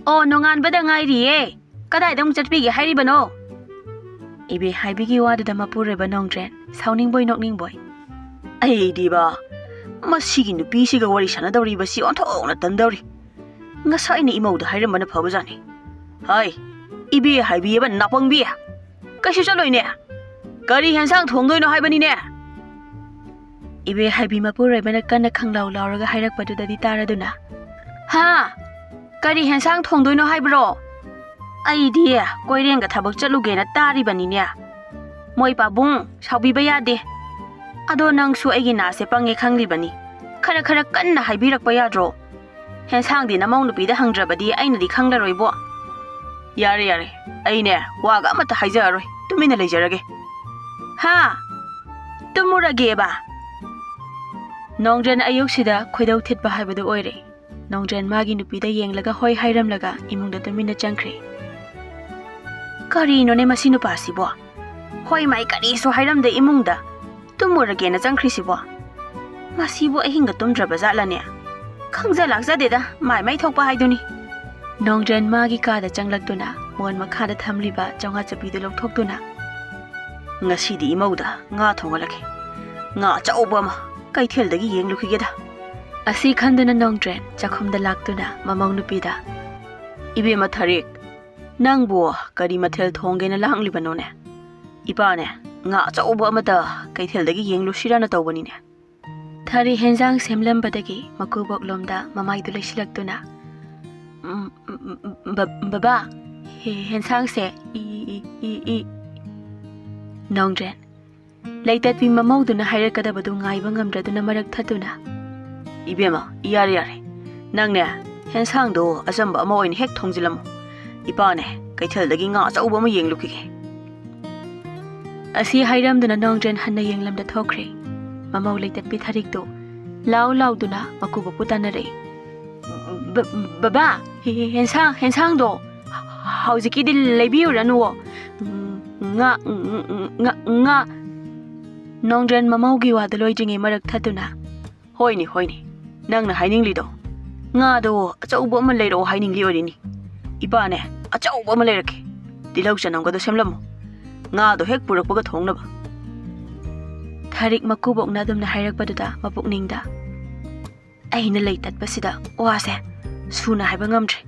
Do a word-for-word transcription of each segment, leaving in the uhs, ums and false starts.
ꯑꯣ, ꯅꯣꯡꯉꯥꯟꯕꯗ ꯉꯥꯏꯔꯤꯌꯦ꯫ ꯀꯗꯥꯏꯗ ꯑꯃꯨꯛ ꯆꯠꯄꯤꯒꯦ ꯍꯥꯏꯔꯤꯕꯅꯣ? ꯏꯕꯦ ꯍꯥꯏꯕꯤꯒꯤ ꯋꯥꯗꯨꯗ ꯃꯄꯨꯔꯣꯏꯕ ꯅꯣꯡꯗ꯭ꯔꯦꯟ ꯁꯥꯎꯅꯤꯡꯕꯣꯏ ꯅꯣꯛꯅꯤꯡꯕꯣꯏ꯫ ꯑꯩꯗꯤꯕ, ꯃꯁꯤꯒꯤ ꯅꯨꯄꯤꯁꯤꯒ ꯋꯥꯔꯤ ꯁꯥꯟꯅꯗꯧꯔꯤꯕꯁꯤ ꯑꯣꯟꯊꯣꯛꯅ ꯇꯟꯗꯧꯔꯤ꯫ ꯉꯁꯥꯏꯅ ꯏꯃꯧꯗ ꯍꯥꯏꯔꯝꯕꯅ ꯐꯕꯖꯥꯠꯅꯤ꯫ ꯍꯥꯏ, ꯏꯕꯦ ꯍꯥꯏꯕꯤꯑꯕ ꯅꯥꯄꯪꯕꯤ꯫ ꯀꯩꯁꯨ ꯆꯠꯂꯣꯏꯅꯦ꯫ ꯀꯔꯤ ꯍꯦꯟꯁꯥꯡ ꯊꯣꯡꯗꯣꯏꯅꯣ ꯍꯥꯏꯕꯅꯤꯅꯦ? ꯏꯕꯦ ꯍꯥꯏꯕꯤ ꯃꯄꯨꯔꯣꯏꯕꯅ ꯀꯟꯅ ꯈꯪꯂꯥꯎ ꯂꯥꯎꯔꯒ ꯍꯥꯏꯔꯛꯄꯗꯨꯗꯗꯤ ꯇꯥꯔꯗꯨꯅ, ꯍꯥ? ꯀꯔꯤ ꯍꯦꯟꯁꯥꯡ ꯊꯣꯡꯗꯣꯏꯅꯣ ꯍꯥꯏꯕ꯭ꯔꯣ? ꯑꯩꯗꯤ ꯀꯣꯏꯔꯦꯡꯒ ꯊꯕꯛ ꯆꯠꯂꯨꯒꯦꯅ ꯇꯥꯔꯤꯕꯅꯤꯅꯦ꯫ ꯃꯣꯏ ꯄꯥꯕꯨꯡ, ꯁꯥꯎꯕꯤꯕ ꯌꯥꯗꯦ꯫ ꯑꯗꯣ ꯅꯪꯁꯨ ꯑꯩꯒꯤ ꯅꯥꯁꯦ ꯄꯪꯉꯦ ꯈꯪꯂꯤꯕꯅꯤ꯫ ꯈꯔ ꯈꯔ ꯀꯟꯅ ꯍꯥꯏꯕꯤꯔꯛꯄ ꯌꯥꯗ꯭ꯔꯣ? ꯍꯦꯟꯁꯥꯡꯗꯤ ꯅꯃꯧ ꯅꯨꯄꯤꯗ ꯍꯪꯗ꯭ꯔꯕꯗꯤ ꯑꯩꯅꯗꯤ ꯈꯪꯂꯔꯣꯏꯕꯣ꯫ ꯌꯥꯔꯦ, ꯌꯥꯔꯦ, ꯑꯩꯅꯦ ꯋꯥꯒ ꯑꯃꯠꯇ ꯍꯥꯏꯖꯔꯔꯣꯏ, ꯇꯨꯃꯤꯟꯅ ꯂꯩꯖꯔꯒꯦ꯫ ꯍꯥ? ꯇꯨꯝꯃꯨꯔꯒꯦꯕ? ꯅꯣꯡꯗ꯭ꯔꯦꯟ ꯑꯌꯨꯛꯁꯤꯗ ꯈꯣꯏꯗꯧ ꯊꯤꯠꯄ ꯍꯥꯏꯕꯗꯨ ꯑꯣꯏꯔꯦ꯫ ꯅꯣꯡꯗ꯭ꯔꯦꯟ ꯃꯥꯒꯤ ꯅꯨꯄꯤꯗ ꯌꯦꯡꯂꯒ ꯍꯣꯏ ꯍꯥꯏꯔꯝꯂꯒ ꯏꯃꯨꯡꯗ ꯇꯨꯃꯤꯟꯅ ꯆꯪꯈ꯭ꯔꯦ꯫ ꯀꯔꯤꯅꯣꯅꯦ ꯃꯁꯤ ꯅꯨꯄꯥꯁꯤꯕꯣ? ꯍꯣꯏ ꯃꯥꯏ ꯀꯔꯤꯁꯨ ꯍꯥꯏꯔꯝꯗꯦ ꯏꯃꯨꯡꯗ꯫ ꯇꯨꯝꯃꯨꯔꯒꯦꯅ ꯆꯪꯈ꯭ꯔꯤꯁꯤꯕꯣ? ꯃꯁꯤꯕꯨ ꯑꯍꯤꯡꯒ ꯇꯨꯝꯗ꯭ꯔꯕ ꯖꯥꯠꯂꯅꯦ? ꯈꯪꯖ ꯂꯥꯛꯆꯗꯦꯗ, ꯃꯥꯏ ꯃꯥꯏ ꯊꯣꯛꯄ ꯍꯥꯏꯗꯨꯅꯤ꯫ ꯅꯣꯡꯗ꯭ꯔꯦꯟ ꯃꯥꯒꯤ ꯀꯥꯗ ꯆꯪꯂꯛꯇꯨꯅ ꯃꯣꯟ ꯃꯈꯥꯗ ꯊꯝꯂꯤꯕ ꯆꯧꯉꯥ ꯆꯞꯄꯤꯗꯨ ꯂꯧꯊꯣꯛꯇꯨꯅ, "ꯉꯁꯤꯗꯤ ꯏꯃꯧꯗ ꯉꯥ ꯊꯣꯡꯍꯜꯂꯒꯦ꯫ ꯉꯥ ꯑꯆꯧꯕ ꯑꯃ ꯀꯩꯊꯦꯜꯗꯒꯤ ꯌꯦꯡꯂꯨꯈꯤꯒꯦꯗ"꯫ ꯑꯁꯤ ꯈꯟꯗꯨꯅ ꯅꯣꯡꯗ꯭ꯔꯦꯟ ꯆꯥꯛꯈꯨꯝꯗ ꯂꯥꯛꯇꯨꯅ ꯃꯃꯧ ꯅꯨꯄꯤꯗ, "ꯏꯕꯦꯝꯃ ꯊꯔꯤꯛ, ꯅꯪꯕꯨ ꯀꯔꯤ ꯃꯊꯦꯜ ꯊꯣꯡꯒꯦꯅ ꯂꯥꯡꯂꯤꯕꯅꯣꯅꯦ? ꯏꯄꯥꯅꯦ, ꯉꯥ ꯑꯆꯧꯕ ꯑꯃꯇ ꯀꯩꯊꯦꯜꯗꯒꯤ ꯌꯦꯡꯂꯨꯁꯤꯔꯅ ꯇꯧꯕꯅꯤꯅꯦ"꯫ ꯊꯔꯤ ꯍꯦꯟꯖꯥꯡ ꯁꯦꯝꯂꯝꯕꯗꯒꯤ ꯃꯀꯨꯕꯣꯛꯂꯣꯝꯗ ꯃꯃꯥꯏꯗꯨ ꯂꯩꯁꯤꯜꯂꯛꯇꯨꯅ, "ꯎꯝ, ꯎꯝ, ꯎꯝ, ꯕ-, ꯕꯕꯥ, ꯍꯦ-, ꯍꯦꯟꯁꯥꯡꯁꯦ ꯏ, ꯏ, ꯏ, ꯏ"꯫ ꯅꯣꯡꯗ꯭ꯔꯦꯟ, ꯂꯩꯇꯠꯄꯤ ꯃꯃꯧꯗꯨꯅ ꯍꯥꯏꯔꯛꯀꯗꯕꯗꯨ ꯉꯥꯏꯕ ꯉꯝꯗ꯭ꯔꯗꯨꯅ ꯃꯔꯛ ꯊꯠꯇꯨꯅ, "ꯏꯕꯦꯝꯃ, ꯌꯥꯔꯦ, ꯌꯥꯔꯦ꯫ ꯅꯪꯅꯦ, ꯍꯦꯟꯁꯥꯡꯗꯣ ꯑꯆꯝꯕ ꯑꯃ ꯑꯣꯏꯅ ꯍꯦꯛ ꯊꯣꯡꯖꯤꯜꯂꯝꯃꯨ꯫ ꯏꯄꯥꯅꯦ, ꯀꯩꯊꯦꯜꯗꯒꯤ ꯉꯥ ꯑꯆꯧꯕ ꯑꯃ ꯌꯦꯡꯂꯨꯈꯤꯒꯦ"꯫ ꯑꯁꯤ ꯍꯥꯏꯔꯝꯗꯨꯅ ꯅꯣꯡꯗ꯭ꯔꯦꯟ ꯍꯟꯅ ꯌꯦꯡꯂꯝꯗ ꯊꯣꯛꯈ꯭ꯔꯦ꯫ ꯃꯃꯧ ꯂꯩꯇꯠꯄꯤ ꯊꯔꯤꯛꯇꯨ, ꯂꯥꯎ ꯂꯥꯎꯗꯨꯅ ꯃꯀꯨꯕꯣꯛꯄꯨ ꯇꯥꯟꯅꯔꯛꯏ꯫ "ꯕ-, ꯕꯕꯥ, ꯍꯦ-, ꯍꯦ-, ꯍꯦꯟꯁꯥꯡ, ꯍꯦꯟꯁꯥꯡꯗꯣ ꯍꯧꯖꯤꯛꯀꯤꯗꯤ ꯂꯩꯕꯤꯔꯨꯔꯅꯨꯋꯣ꯫ ꯉꯥ, ꯉꯥ, ꯉꯥ"꯫ ꯅꯣꯡꯗ꯭ꯔꯦꯟ ꯃꯃꯧꯒꯤ ꯋꯥꯗꯨ ꯂꯣꯏꯗ꯭ꯔꯤꯉꯩ ꯃꯔꯛ ꯊꯠꯇꯨꯅ, "ꯍꯣꯏꯅꯦ, ꯍꯣꯏꯅꯦ, ꯅꯪꯅ ꯍꯥꯏꯅꯤꯡꯂꯤꯗꯣ꯫ "ꯉꯥꯗꯣ ꯑꯆꯧꯕ ꯑꯃ ꯂꯩꯔꯛꯑꯣ ꯍꯥꯏꯅꯤꯡꯂꯤ ꯑꯣꯏꯔꯤꯅꯤ꯫ ꯏꯄꯥꯅꯦ, ꯑꯆꯧꯕ ꯑꯃ ꯂꯩꯔꯛꯀꯦ꯫ ꯇꯤꯜꯍꯧ ꯆꯅꯝꯒꯗꯣ ꯁꯦꯝꯂꯝꯃꯣ꯫ ꯉꯥꯗꯣ ꯍꯦꯛ ꯄꯨꯔꯛꯄꯒ ꯊꯣꯡꯅꯕ꯫" ꯊꯔꯤꯛ ꯃꯀꯨꯕꯣꯛꯅ ꯑꯗꯨꯝꯅ ꯍꯥꯏꯔꯛꯄꯗꯨꯗ ꯃꯄꯨꯛꯅꯤꯡꯗ, "ꯑꯩꯅ ꯂꯩ ꯇꯠꯄꯁꯤꯗ ꯋꯥꯁꯦ ꯁꯨꯅ ꯍꯥꯏꯕ ꯉꯝꯗ꯭ꯔꯦ꯫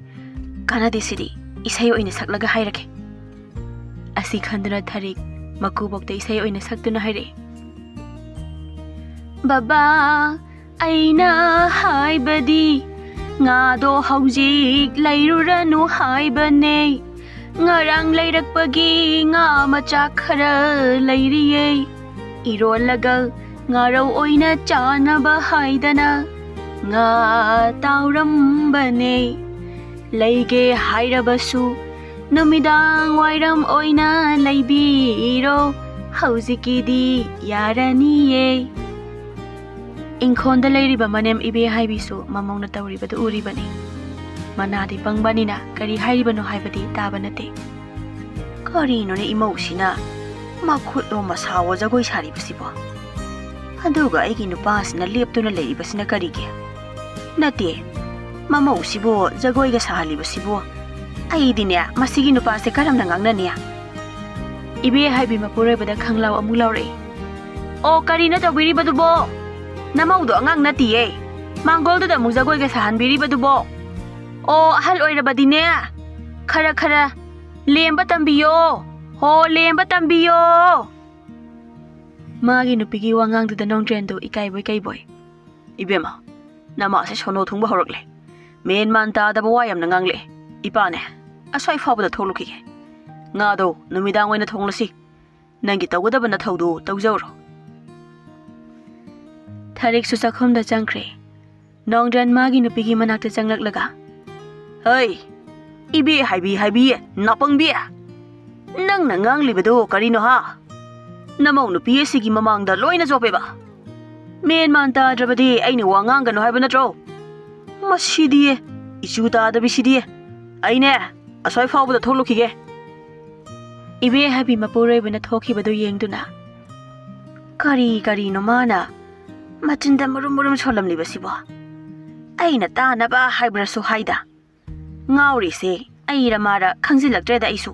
ꯀꯥꯟꯅꯗꯦ ꯁꯤꯗꯤ, ꯏꯁꯩ ꯑꯣꯏꯅ ꯁꯛꯂꯒ ꯍꯥꯏꯔꯒꯦ꯫" ꯑꯁꯤ ꯈꯟꯗꯨꯅ ꯊꯔꯤꯛ ꯃꯀꯨꯕꯣꯛꯇ ꯏꯁꯩ ꯑꯣꯏꯅ ꯁꯛꯇꯨꯅ ꯍꯥꯏꯔꯛꯏ꯫ "ꯕꯕꯥ, ꯑꯩꯅ ꯍꯥꯏꯕꯗꯤ ꯉꯥꯗꯣ ꯍꯧꯖꯤꯛ ꯂꯩꯔꯨꯔꯅꯨ ꯍꯥꯏꯕꯅꯦ꯫ ꯉꯔꯥꯡ ꯂꯩꯔꯛꯄꯒꯤ ꯉꯥ ꯃꯆꯥ ꯈꯔ ꯂꯩꯔꯤꯌꯦ꯫ ꯏꯔꯣꯜꯂꯒ ꯉꯥꯔꯧ ꯑꯣꯏꯅ ꯆꯥꯅꯕ ꯍꯥꯏꯗꯅ ꯉꯥ ꯇꯥꯎꯔꯝꯕꯅꯦ꯫ ꯂꯩꯒꯦ ꯍꯥꯏꯔꯕꯁꯨ ꯅꯨꯃꯤꯗꯥꯡ ꯋꯥꯏꯔꯝ ꯑꯣꯏꯅ ꯂꯩꯕꯤꯔꯣ꯫ ꯍꯧꯖꯤꯛꯀꯤꯗꯤ ꯌꯥꯔꯅꯤꯌꯦ꯫" ꯏꯪꯈꯣꯜꯗ ꯂꯩꯔꯤꯕ ꯃꯅꯦꯝ ꯏꯕꯦ ꯍꯥꯏꯕꯤꯁꯨ ꯃꯃꯧꯅ ꯇꯧꯔꯤꯕꯗꯨ ꯎꯔꯤꯕꯅꯤ꯫ ꯃꯅꯥꯗꯤ ꯄꯪꯕꯅꯤꯅ ꯀꯔꯤ ꯍꯥꯏꯔꯤꯕꯅꯣ ꯍꯥꯏꯕꯗꯤ ꯇꯥꯕ ꯅꯠꯇꯦ꯫ "ꯀꯔꯤꯅꯣꯅꯦ ꯏꯃꯧꯁꯤꯅ ꯃꯈꯨꯠꯂꯣ ꯃꯁꯥꯋꯣ ꯖꯒꯣꯏ ꯁꯥꯔꯤꯕꯁꯤꯕꯣ? ꯑꯗꯨꯒ ꯑꯩꯒꯤ ꯅꯨꯄꯥꯁꯤꯅ ꯂꯦꯞꯇꯨꯅ ꯂꯩꯔꯤꯕꯁꯤꯅ ꯀꯔꯤꯒꯤ? ꯅꯠꯇꯦ, ꯃꯃꯧꯁꯤꯕꯨ ꯖꯒꯣꯏꯒ ꯁꯥꯍꯜꯂꯤꯕꯁꯤꯕꯨ? ꯑꯩꯗꯤꯅꯦ, ꯃꯁꯤꯒꯤ ꯅꯨꯄꯥꯁꯦ ꯀꯔꯝꯅ ꯉꯥꯡꯅꯅꯤ?" ꯏꯕꯦ ꯍꯥꯏꯕꯤ ꯃꯄꯨꯔꯣꯏꯕꯗ ꯈꯪꯂꯥꯎ ꯑꯃꯨꯛ ꯂꯥꯎꯔꯛꯏ꯫ "ꯑꯣ, ꯀꯔꯤꯅꯣ ꯇꯧꯕꯤꯔꯤꯕꯗꯨꯕꯣ? ꯅꯃꯧꯗꯣ ꯑꯉꯥꯡ ꯅꯠꯇꯤꯌꯦ꯫ ꯃꯥꯡꯒꯣꯜꯗꯨꯗ ꯑꯃꯨꯛ ꯖꯒꯣꯏꯒ ꯁꯥꯍꯟꯕꯤꯔꯤꯕꯗꯨꯕꯣ? ꯑꯣ, ꯑꯍꯜ ꯑꯣꯏꯔꯕꯗꯤꯅꯦ, ꯈꯔ ꯈꯔ ꯂꯦꯝꯕ ꯇꯝꯕꯤꯌꯣ꯫ ꯍꯣ, ꯂꯦꯝꯕ ꯇꯝꯕꯤꯌꯣ꯫" ꯃꯥꯒꯤ ꯅꯨꯄꯤꯒꯤ ꯋꯥꯉꯥꯡꯗꯨꯗ ꯅꯣꯡꯗ꯭ꯔꯦꯟꯗꯨ ꯏꯀꯥꯏꯕꯣꯏ ꯀꯩꯕꯣꯏ꯫ "ꯏꯕꯦꯝꯃ, ꯅꯃꯥꯁꯦ ꯁꯣꯅꯣ ꯊꯨꯡꯕ ꯍꯧꯔꯛꯂꯦ꯫ ꯃꯦꯟ ꯃꯥꯟ ꯇꯥꯗꯕ ꯋꯥ ꯌꯥꯝꯅ ꯉꯥꯡꯂꯛꯑꯦ꯫ ꯏꯄꯥꯅꯦ, ꯑꯁ꯭ꯋꯥꯏ ꯐꯥꯎꯕꯗ ꯊꯣꯛꯂꯨꯈꯤꯒꯦ꯫ ꯉꯥꯗꯣ ꯅꯨꯃꯤꯗꯥꯡ ꯑꯣꯏꯅ ꯊꯣꯡꯂꯁꯤ꯫ ꯅꯪꯒꯤ ꯇꯧꯒꯗꯕ ꯅꯊꯧꯗꯨ ꯇꯧꯖꯧꯔꯣ꯫" ꯊꯔꯤꯛꯁꯨ ꯆꯥꯛꯈꯨꯝꯗ ꯆꯪꯈ꯭ꯔꯦ꯫ ꯅꯣꯡꯗ꯭ꯔꯦꯟ ꯃꯥꯒꯤ ꯅꯨꯄꯤꯒꯤ ꯃꯅꯥꯛꯇ ꯆꯪꯂꯛꯂꯒ, "ꯍꯩ, ꯏꯕꯦ ꯍꯥꯏꯕꯤ ꯍꯥꯏꯕꯤ, ꯅꯥꯄꯪꯕꯤ! ꯅꯪꯅ ꯉꯥꯡꯂꯤꯕꯗꯨ ꯀꯔꯤꯅꯣ ꯍꯥ? ꯅꯃꯧ ꯅꯨꯄꯤ ꯑꯁꯤꯒꯤ ꯃꯃꯥꯡꯗ ꯂꯣꯏꯅ ꯆꯣꯞꯄꯦꯕ꯫ ꯃꯦꯟ ꯃꯥꯟ ꯇꯥꯗ꯭ꯔꯕꯗꯤ ꯑꯩꯅ ꯋꯥ ꯉꯥꯡꯒꯅꯨ ꯍꯥꯏꯕ ꯅꯠꯇ꯭ꯔꯣ? ꯃꯁꯤꯗꯤ, ꯏꯆꯨ ꯇꯥꯗꯕꯤꯁꯤꯗꯤ꯫ ꯑꯩꯅꯦ, ꯑꯁ꯭ꯋꯥꯏ ꯐꯥꯎꯕꯗ ꯊꯣꯛꯂꯨꯈꯤꯒꯦ꯫" ꯏꯕꯦ ꯍꯥꯏꯕꯤ ꯃꯄꯨꯔꯣꯏꯕꯅ ꯊꯣꯛꯈꯤꯕꯗꯨ ꯌꯦꯡꯗꯨꯅ, "ꯀꯔꯤ ꯀꯔꯤꯅꯣ ꯃꯥꯅ ꯃꯆꯤꯟꯗ ꯃꯔꯨꯝ ꯃꯔꯨꯝ ꯁꯣꯜꯂꯝꯂꯤꯕꯁꯤꯕꯣ? ꯑꯩꯅ ꯇꯥꯅꯕ ꯍꯥꯏꯕ꯭ꯔꯁꯨ ꯍꯥꯏꯗ꯫ ꯉꯥꯎꯔꯤꯁꯦ ꯑꯩꯔ ꯃꯥꯔ ꯈꯪꯖꯤꯜꯂꯛꯇ꯭ꯔꯦꯗ ꯑꯩꯁꯨ꯫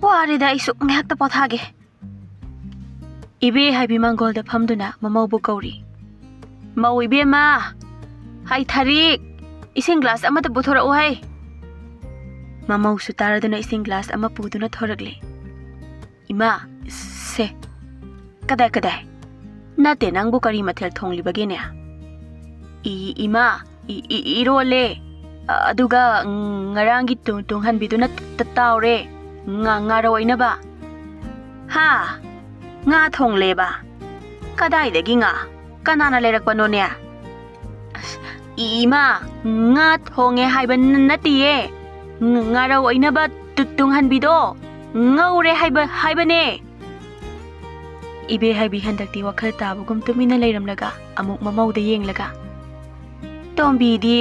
ꯋꯥꯔꯦꯗ ꯑꯩꯁꯨ, ꯉꯥꯏꯍꯥꯛꯇ ꯄꯣꯊꯥꯒꯦ꯫ ꯏꯕꯦ ꯍꯥꯏꯕꯤ ꯃꯥꯡꯒꯣꯜꯗ ꯐꯝꯗꯨꯅ ꯃꯃꯧꯕꯨ ꯀꯧꯔꯤ꯫ "ꯃꯧ ꯏꯕꯦꯝꯃ! ꯍꯥꯏ ꯊꯥꯔꯤꯛ! ꯏꯁꯤꯡ ꯒ꯭ꯂꯥꯁ ꯑꯃꯇ ꯄꯨꯊꯣꯔꯛꯎ ꯍꯩ!" ꯃꯃꯧꯁꯨ ꯇꯥꯔꯗꯨꯅ ꯏꯁꯤꯡ ꯒ꯭ꯂꯥꯁ ꯑꯃ ꯄꯨꯗꯨꯅ ꯊꯣꯔꯛꯂꯦ꯫ "ꯏꯃꯥ, ꯁꯦ꯫ ꯀꯗꯥꯏ, ꯀꯗꯥꯏ? ꯅꯠꯇꯦ, ꯅꯪꯕꯨ ꯀꯔꯤ ꯃꯊꯦꯜ ꯊꯣꯡꯂꯤꯕꯒꯦꯅꯦ?" "ꯏ, ꯏꯃꯥ, ꯏ, ꯏ, ꯏꯔꯣꯜꯂꯦ꯫ ꯑ-, ꯑꯗꯨꯒ, ꯎꯝ, ꯉꯔꯥꯡꯒꯤ ꯇꯨꯡ-, ꯇꯨꯡꯍꯟꯕꯤꯗꯨꯅ ꯇ-, ꯇꯥꯎꯔꯦ꯫ ꯉꯥ, ꯉꯥꯔꯧ ꯑꯣꯏꯅꯕ꯫" "ꯍꯥ? ꯉꯥ ꯊꯣꯡꯂꯦꯕ? ꯀꯗꯥꯏꯗꯒꯤ ꯉꯥ? ꯀꯅꯥꯅ ꯂꯩꯔꯛꯄꯅꯣꯅꯦ?" "ꯑꯁ, ꯏ-, ꯏꯃꯥ, ꯉꯥ ꯊꯣꯡꯉꯦ ꯍꯥꯏꯕ ꯅ-, ꯅꯠꯇꯤꯌꯦ꯫ ꯉ-, ꯉꯥꯔꯧ ꯑꯣꯏꯅꯕ ꯇꯨ-, ꯇꯨꯡꯍꯟꯕꯤꯗꯣ ꯉꯧꯔꯦ ꯍꯥꯏꯕ, ꯍꯥꯏꯕꯅꯦ꯫" ꯏꯕꯦ ꯍꯥꯏꯕꯤ ꯍꯟꯗꯛꯇꯤ ꯋꯥꯈꯜ ꯇꯥꯕꯒꯨꯝ ꯇꯨꯃꯤꯟꯅ ꯂꯩꯔꯝꯂꯒ ꯑꯃꯨꯛ ꯃꯃꯧꯗ ꯌꯦꯡꯂꯒ, "ꯇꯣꯝꯕꯤꯗꯤ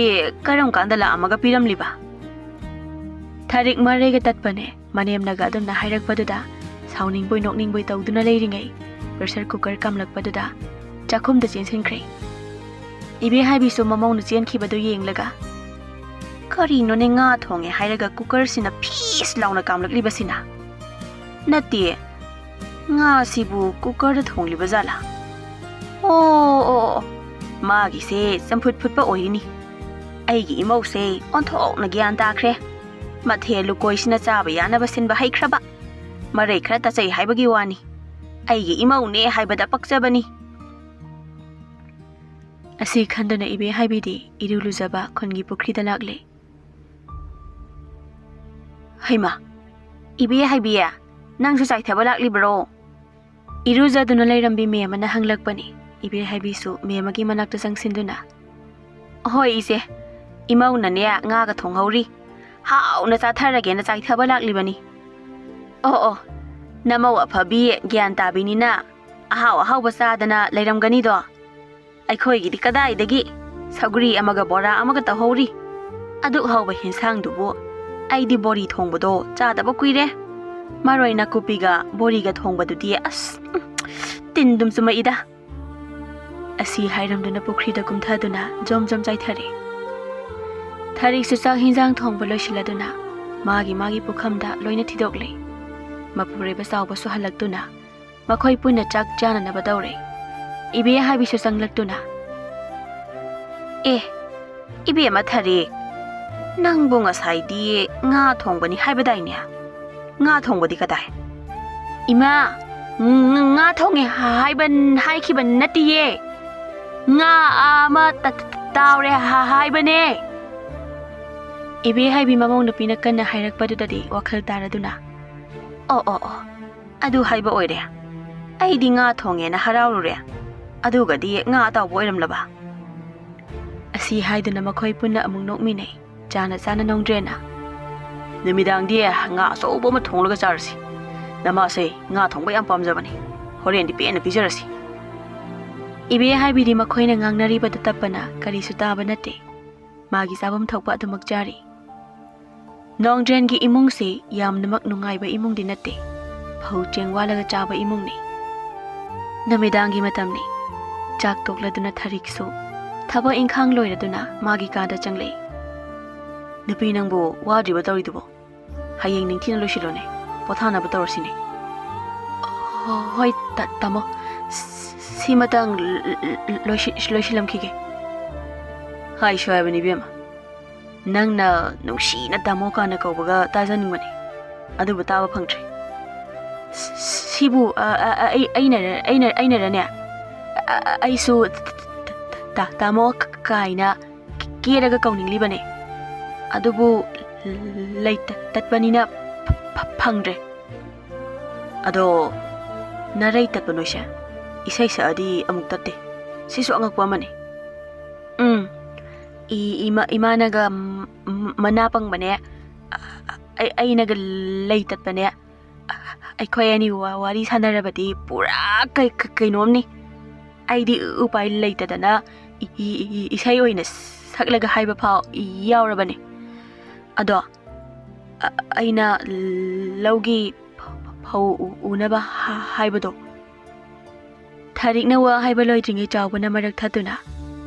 ꯀꯔꯝ ꯀꯥꯟꯗ ꯂꯥꯛꯑꯝꯃꯒ ꯄꯤꯔꯝꯂꯤꯕ?" ꯊꯥꯔꯤꯛ ꯃꯔꯩꯒ ꯇꯠꯄꯅꯦ꯫ ꯃꯅꯦꯝꯅꯒ ꯑꯗꯨꯝꯅ ꯍꯥꯏꯔꯛꯄꯗꯨꯗ ꯁꯥꯎꯅꯤꯡꯕꯣꯏ ꯅꯣꯛꯅꯤꯡꯕꯣꯏ ꯇꯧꯗꯨꯅ ꯂꯩꯔꯤꯉꯩ pressure cooker ꯀꯥꯝꯂꯛꯄꯗꯨꯗ ꯆꯥꯛꯈꯨꯝꯗ ꯆꯦꯟꯁꯤꯟꯈ꯭ꯔꯦ꯫ ꯏꯕꯦ ꯍꯥꯏꯕꯤꯁꯨ ꯃꯃꯧꯅ ꯆꯦꯟꯈꯤꯕꯗꯨ ꯌꯦꯡꯂꯒ, "ꯀꯔꯤꯅꯣꯅꯦ, ꯉꯥ ꯊꯣꯡꯉꯦ ꯍꯥꯏꯔꯒ cookerꯁꯤꯅ ꯐꯤꯁ ꯂꯥꯎꯅ ꯀꯥꯝꯂꯛꯂꯤꯕꯁꯤꯅ? ꯅꯠꯇꯦ, ꯉꯥꯁꯤꯕꯨ cookerꯗ ꯊꯣꯡꯂꯤꯕ ꯖꯥꯠꯂꯥ? ꯑꯣ, ꯑꯣ, ꯑꯣ, ꯃꯥꯒꯤꯁꯦ ꯆꯝꯐꯨꯠ ꯐꯨꯠꯄ ꯑꯣꯏꯔꯤꯅꯤ꯫ ꯑꯩꯒꯤ ꯏꯃꯧꯁꯦ ꯑꯣꯟꯊꯣꯛꯅ ꯒ꯭ꯌꯥꯟ ꯇꯥꯈ꯭ꯔꯦ꯫ ꯃꯊꯦꯜ ꯂꯨꯀꯣꯏꯁꯤꯅ ꯆꯥꯕ ꯌꯥꯅꯕ ꯁꯤꯟꯕ ꯍꯩꯈ꯭ꯔꯕ꯫ ꯃꯔꯩ ꯈꯔ ꯇꯥꯆꯩ ꯍꯥꯏꯕꯒꯤ ꯋꯥꯅꯤ꯫ ꯑꯩꯒꯤ ꯏꯃꯧꯅꯦ ꯍꯥꯏꯕꯗ ꯄꯛꯆꯕꯅꯤ꯫" ꯑꯁꯤ ꯈꯟꯗꯨꯅ ꯏꯕꯦ ꯍꯥꯏꯕꯤꯗꯤ ꯏꯔꯨ ꯂꯨꯖꯕ ꯈꯨꯟꯒꯤ ꯄꯨꯈ꯭ꯔꯤꯗ ꯂꯥꯛꯂꯦ꯫ "ꯍꯩꯃꯥ, ꯏꯕꯦ ꯍꯥꯏꯕꯤ, ꯅꯪꯁꯨ ꯆꯥꯏꯊꯕ ꯂꯥꯛꯂꯤꯕ꯭ꯔꯣ?" ꯏꯔꯨꯖꯗꯨꯅ ꯂꯩꯔꯝꯕꯤ ꯃꯦꯝ ꯑꯃꯅ ꯍꯪꯂꯛꯄꯅꯤ꯫ ꯏꯕꯦ ꯍꯥꯏꯕꯤꯁꯨ ꯃꯦꯝ ꯑꯃꯒꯤ ꯃꯅꯥꯛꯇ ꯆꯪꯁꯤꯟꯗꯨꯅ, "ꯍꯣꯏ ꯏꯆꯦ, ꯏꯃꯧꯅꯅꯦ ꯉꯥꯒ ꯊꯣꯡꯍꯧꯔꯤ꯫ ꯍꯥꯎꯅ ꯆꯥꯊꯔꯒꯦꯅ ꯆꯥꯏꯊꯕ ꯂꯥꯛꯂꯤꯕꯅꯤ꯫" "ꯑꯣ, ꯑꯣ, ꯅꯃꯧ ꯑꯐꯕꯤ ꯒ꯭ꯌꯥꯟ ꯇꯥꯕꯤꯅꯤꯅ ꯑꯍꯥꯎ ꯑꯍꯥꯎꯕ ꯆꯥꯗꯅ ꯂꯩꯔꯝꯒꯅꯤꯗꯣ꯫ ꯑꯩꯈꯣꯏꯒꯤꯗꯤ ꯀꯗꯥꯏꯗꯒꯤ ꯁꯧꯒ꯭ꯔꯤ ꯑꯃꯒ ꯕꯣꯔꯥ ꯑꯃꯒ ꯇꯧꯍꯧꯔꯤ꯫ ꯑꯗꯨꯛ ꯍꯥꯎꯕ ꯍꯤꯟꯁꯥꯡꯗꯨꯕꯨ ꯑꯩꯗꯤ ꯕꯣꯔꯤ ꯊꯣꯡꯕꯗꯣ ꯆꯥꯗꯕ ꯀꯨꯏꯔꯦ꯫ ꯃꯔꯣꯏ ꯅꯥꯀꯨꯞꯄꯤꯒ ꯕꯣꯔꯤꯒ ꯊꯣꯡꯕꯗꯨꯗꯤ ꯑꯁ, ꯎꯝ, ꯇꯤꯟꯗꯨꯝ ꯆꯨꯝꯃꯛꯏꯗ꯫" ꯑꯁꯤ ꯍꯥꯏꯔꯝꯗꯨꯅ ꯄꯨꯈ꯭ꯔꯤꯗ ꯀꯨꯝꯊꯗꯨꯅ ꯖꯣꯝ ꯖꯣꯝ ꯆꯥꯏꯊꯔꯦ꯫ ꯊꯔꯤꯛꯁꯨ ꯆꯥꯛ ꯍꯤꯟꯖꯥꯡ ꯊꯣꯡꯕ ꯂꯣꯏꯁꯤꯜꯂꯗꯨꯅ ꯃꯥꯒꯤ ꯃꯥꯒꯤ ꯄꯨꯈꯝꯗ ꯂꯣꯏꯅ ꯊꯤꯗꯣꯛꯂꯦ꯫ ꯃꯄꯨꯔꯣꯏꯕ ꯆꯥꯎꯕꯁꯨ ꯍꯜꯂꯛꯇꯨꯅ ꯃꯈꯣꯏ ꯄꯨꯟꯅ ꯆꯥꯛ ꯆꯥꯅꯅꯕ ꯇꯧꯔꯦ꯫ ꯏꯕꯦ ꯍꯥꯏꯕꯤꯁꯨ ꯆꯪꯂꯛꯇꯨꯅ, "ꯑꯦ, ꯏꯕꯦꯝꯃ ꯊꯔꯤ, ꯅꯪꯕꯨ ꯉꯁꯥꯏꯗꯤ ꯉꯥ ꯊꯣꯡꯕꯅꯤ ꯍꯥꯏꯕꯗꯥꯏꯅꯦ? ꯉꯥ ꯊꯣꯡꯕꯗꯤ ꯀꯗꯥꯏ?" "ꯏꯃꯥ, ꯉ-, ꯉꯥ ꯊꯣꯡꯉꯦ ꯍꯥꯏꯕ, ꯍꯥꯏꯈꯤꯕ ꯅꯠꯇꯤꯌꯦ꯫ ꯉꯥ ꯑꯃ ꯇ-, ꯇ-, ꯇꯥꯎꯔꯦ ꯍꯥ-, ꯍꯥꯏꯕꯅꯦ꯫" ꯏꯕꯦ ꯍꯥꯏꯕꯤ ꯃꯃꯧ ꯅꯨꯄꯤꯅ ꯀꯟꯅ ꯍꯥꯏꯔꯛꯄꯗꯨꯗꯗꯤ ꯋꯥꯈꯜ ꯇꯥꯔꯗꯨꯅ, "ꯑꯣ, ꯑꯣ, ꯑꯣ, ꯑꯗꯨ ꯍꯥꯏꯕ ꯑꯣꯏꯔꯦ꯫ ꯑꯩꯗꯤ ꯉꯥ ꯊꯣꯡꯉꯦꯅ ꯍꯔꯥꯎꯔꯨꯔꯦ, ꯑꯗꯨꯒꯗꯤ ꯉꯥ ꯑꯇꯥꯎꯕ ꯑꯣꯏꯔꯝꯂꯕ?" ꯑꯁꯤ ꯍꯥꯏꯗꯨꯅ ꯃꯈꯣꯏ ꯄꯨꯟꯅ ꯑꯃꯨꯛ ꯅꯣꯛꯃꯤꯟꯅꯩ꯫ ꯆꯥꯅ ꯆꯥꯅ ꯅꯣꯡꯗ꯭ꯔꯦꯟꯅ, "ꯅꯨꯃꯤꯗꯥꯡꯗꯤ ꯉꯥ ꯑꯆꯧꯕ ꯑꯃ ꯊꯣꯡꯂꯒ ꯆꯥꯔꯁꯤ꯫ ꯅꯃꯥꯁꯦ ꯉꯥ ꯊꯣꯡꯕ ꯌꯥꯝ ꯄꯥꯝꯖꯕꯅꯤ꯫ ꯍꯣꯔꯦꯟꯗꯤ ꯄꯦꯟꯅ ꯄꯤꯖꯔꯁꯤ꯫" ꯏꯕꯦ ꯍꯥꯏꯕꯤꯗꯤ ꯃꯈꯣꯏꯅ ꯉꯥꯡꯅꯔꯤꯕꯗꯨ ꯇꯞꯄꯅ ꯀꯔꯤꯁꯨ ꯇꯥꯕ ꯅꯠꯇꯦ꯫ ꯃꯥꯒꯤ ꯆꯥꯐꯝ ꯊꯣꯛꯄ ꯑꯗꯨꯃꯛ ꯆꯥꯔꯤ꯫ ꯅꯣꯡꯗ꯭ꯔꯦꯟꯒꯤ ꯏꯃꯨꯡꯁꯤ ꯌꯥꯝꯅꯃꯛ ꯅꯨꯡꯉꯥꯏꯕ ꯏꯃꯨꯡꯗꯤ ꯅꯠꯇꯦ꯫ ꯐꯧ ꯆꯦꯡ ꯋꯥꯜꯂꯒ ꯆꯥꯕ ꯏꯃꯨꯡꯅꯤ꯫ ꯅꯨꯃꯤꯗꯥꯡꯒꯤ ꯃꯇꯝꯅꯤ꯫ ꯆꯥꯛ ꯇꯣꯛꯂꯗꯨꯅ ꯊꯔꯤꯛꯁꯨ ꯊꯕꯛ ꯏꯪꯈꯥꯡ ꯂꯣꯏꯔꯗꯨꯅ ꯃꯥꯒꯤ ꯀꯥꯗ ꯆꯪꯂꯛꯏ꯫ "ꯅꯨꯄꯤ, ꯅꯪꯕꯨ ꯋꯥꯗ꯭ꯔꯤꯕ ꯇꯧꯔꯤꯗꯨꯕꯣ? ꯍꯌꯦꯡ ꯅꯤꯡꯊꯤꯅ ꯂꯣꯏꯁꯤꯜꯂꯣꯅꯦ, ꯄꯣꯊꯥꯅꯕ ꯇꯧꯔꯁꯤꯅꯦ꯫" "ꯍꯣ-, ꯍꯣꯏ ꯇ-, ꯇꯥꯃꯣ, ꯁ-, ꯁꯤꯃꯇꯪ ꯂ-, ꯂ-, ꯂꯣꯏꯁꯤ-, ꯂꯣꯏꯁꯤꯜꯂꯝꯈꯤꯒꯦ꯫" "ꯍꯥꯏꯁꯨ ꯍꯥꯏꯕꯅꯤ ꯏꯕꯦꯝꯃ, ꯅꯪꯅ ꯅꯨꯡꯁꯤꯅ ꯇꯥꯃꯣ ꯀꯥꯟꯅ ꯀꯧꯕꯒ ꯇꯥꯖꯅꯤꯡꯕꯅꯤ, ꯑꯗꯨꯕꯨ ꯇꯥꯕ ꯐꯪꯗ꯭ꯔꯦ꯫ ꯁ-, ꯁꯤꯕꯨ, ꯑ, ꯑ, ꯑ, ꯑꯩ, ꯑꯩꯅꯔ-, ꯑꯩꯅ-, ꯑꯩꯅꯔꯅꯦ? ꯑ, ꯑ, ꯑꯩꯁꯨ ꯇ-, ꯇ-, ꯇ-, ꯇꯥꯃꯣ ꯀ-, ꯀꯥꯏꯅ ꯀꯦꯔꯒ ꯀꯧꯅꯤꯡꯂꯤꯕꯅꯦ, ꯑꯗꯨꯕꯨ ꯂꯩꯇ-, ꯇꯠꯄꯅꯤꯅ ꯐ-, ꯐ-, ꯐꯪꯗ꯭ꯔꯦ꯫" "ꯑꯗꯣ ꯅꯔꯩ ꯇꯠꯄ ꯅꯣꯏꯁꯦ ꯏꯁꯩ ꯁꯛꯑꯗꯤ ꯑꯃꯨꯛ ꯇꯠꯇꯦ, ꯁꯤꯁꯨ ꯑꯉꯛꯄ ꯑꯃꯅꯤ꯫" "ꯎꯝ, ꯏ-, ꯏꯃꯥ-, ꯏꯃꯥꯅꯒ ꯝ-, ꯃꯅꯥ ꯄꯪꯕꯅꯦ, ꯑ-, ꯑꯩ-, ꯑꯩꯅꯒ ꯂꯩ ꯇꯠꯄꯅꯦ, ꯑꯩꯈꯣꯏ ꯑꯅꯤ ꯋꯥ-, ꯋꯥꯔꯤ ꯁꯥꯟꯅꯔꯕꯗꯤ ꯄꯨꯔꯥ ꯀꯩ-, ꯀꯩ-, ꯀꯩꯅꯣꯝꯅꯤ꯫ ꯑꯩꯗꯤ ꯎꯄꯥꯏ ꯂꯩꯇꯗꯅ ꯏ-, ꯏ-, ꯏ-, ꯏꯁꯩ ꯑꯣꯏꯅ ꯁꯛꯂꯒ ꯍꯥꯏꯕ ꯐꯥꯎ ꯌꯥꯎꯔꯕꯅꯤ꯫ ꯑꯗꯣ ꯑ-, ꯑꯩꯅ ꯂꯧꯒꯤ ꯐ-, ꯐꯧ ꯎ-, ꯎꯅꯕ ꯍꯥ-, ꯍꯥꯏꯕꯗꯣ, ꯊꯥꯔꯤꯛꯅ ꯋꯥ ꯍꯥꯏꯕ ꯂꯣꯏꯗ꯭ꯔꯤꯉꯩ ꯆꯥꯎꯕꯅ ꯃꯔꯛ ꯊꯠꯇꯨꯅ,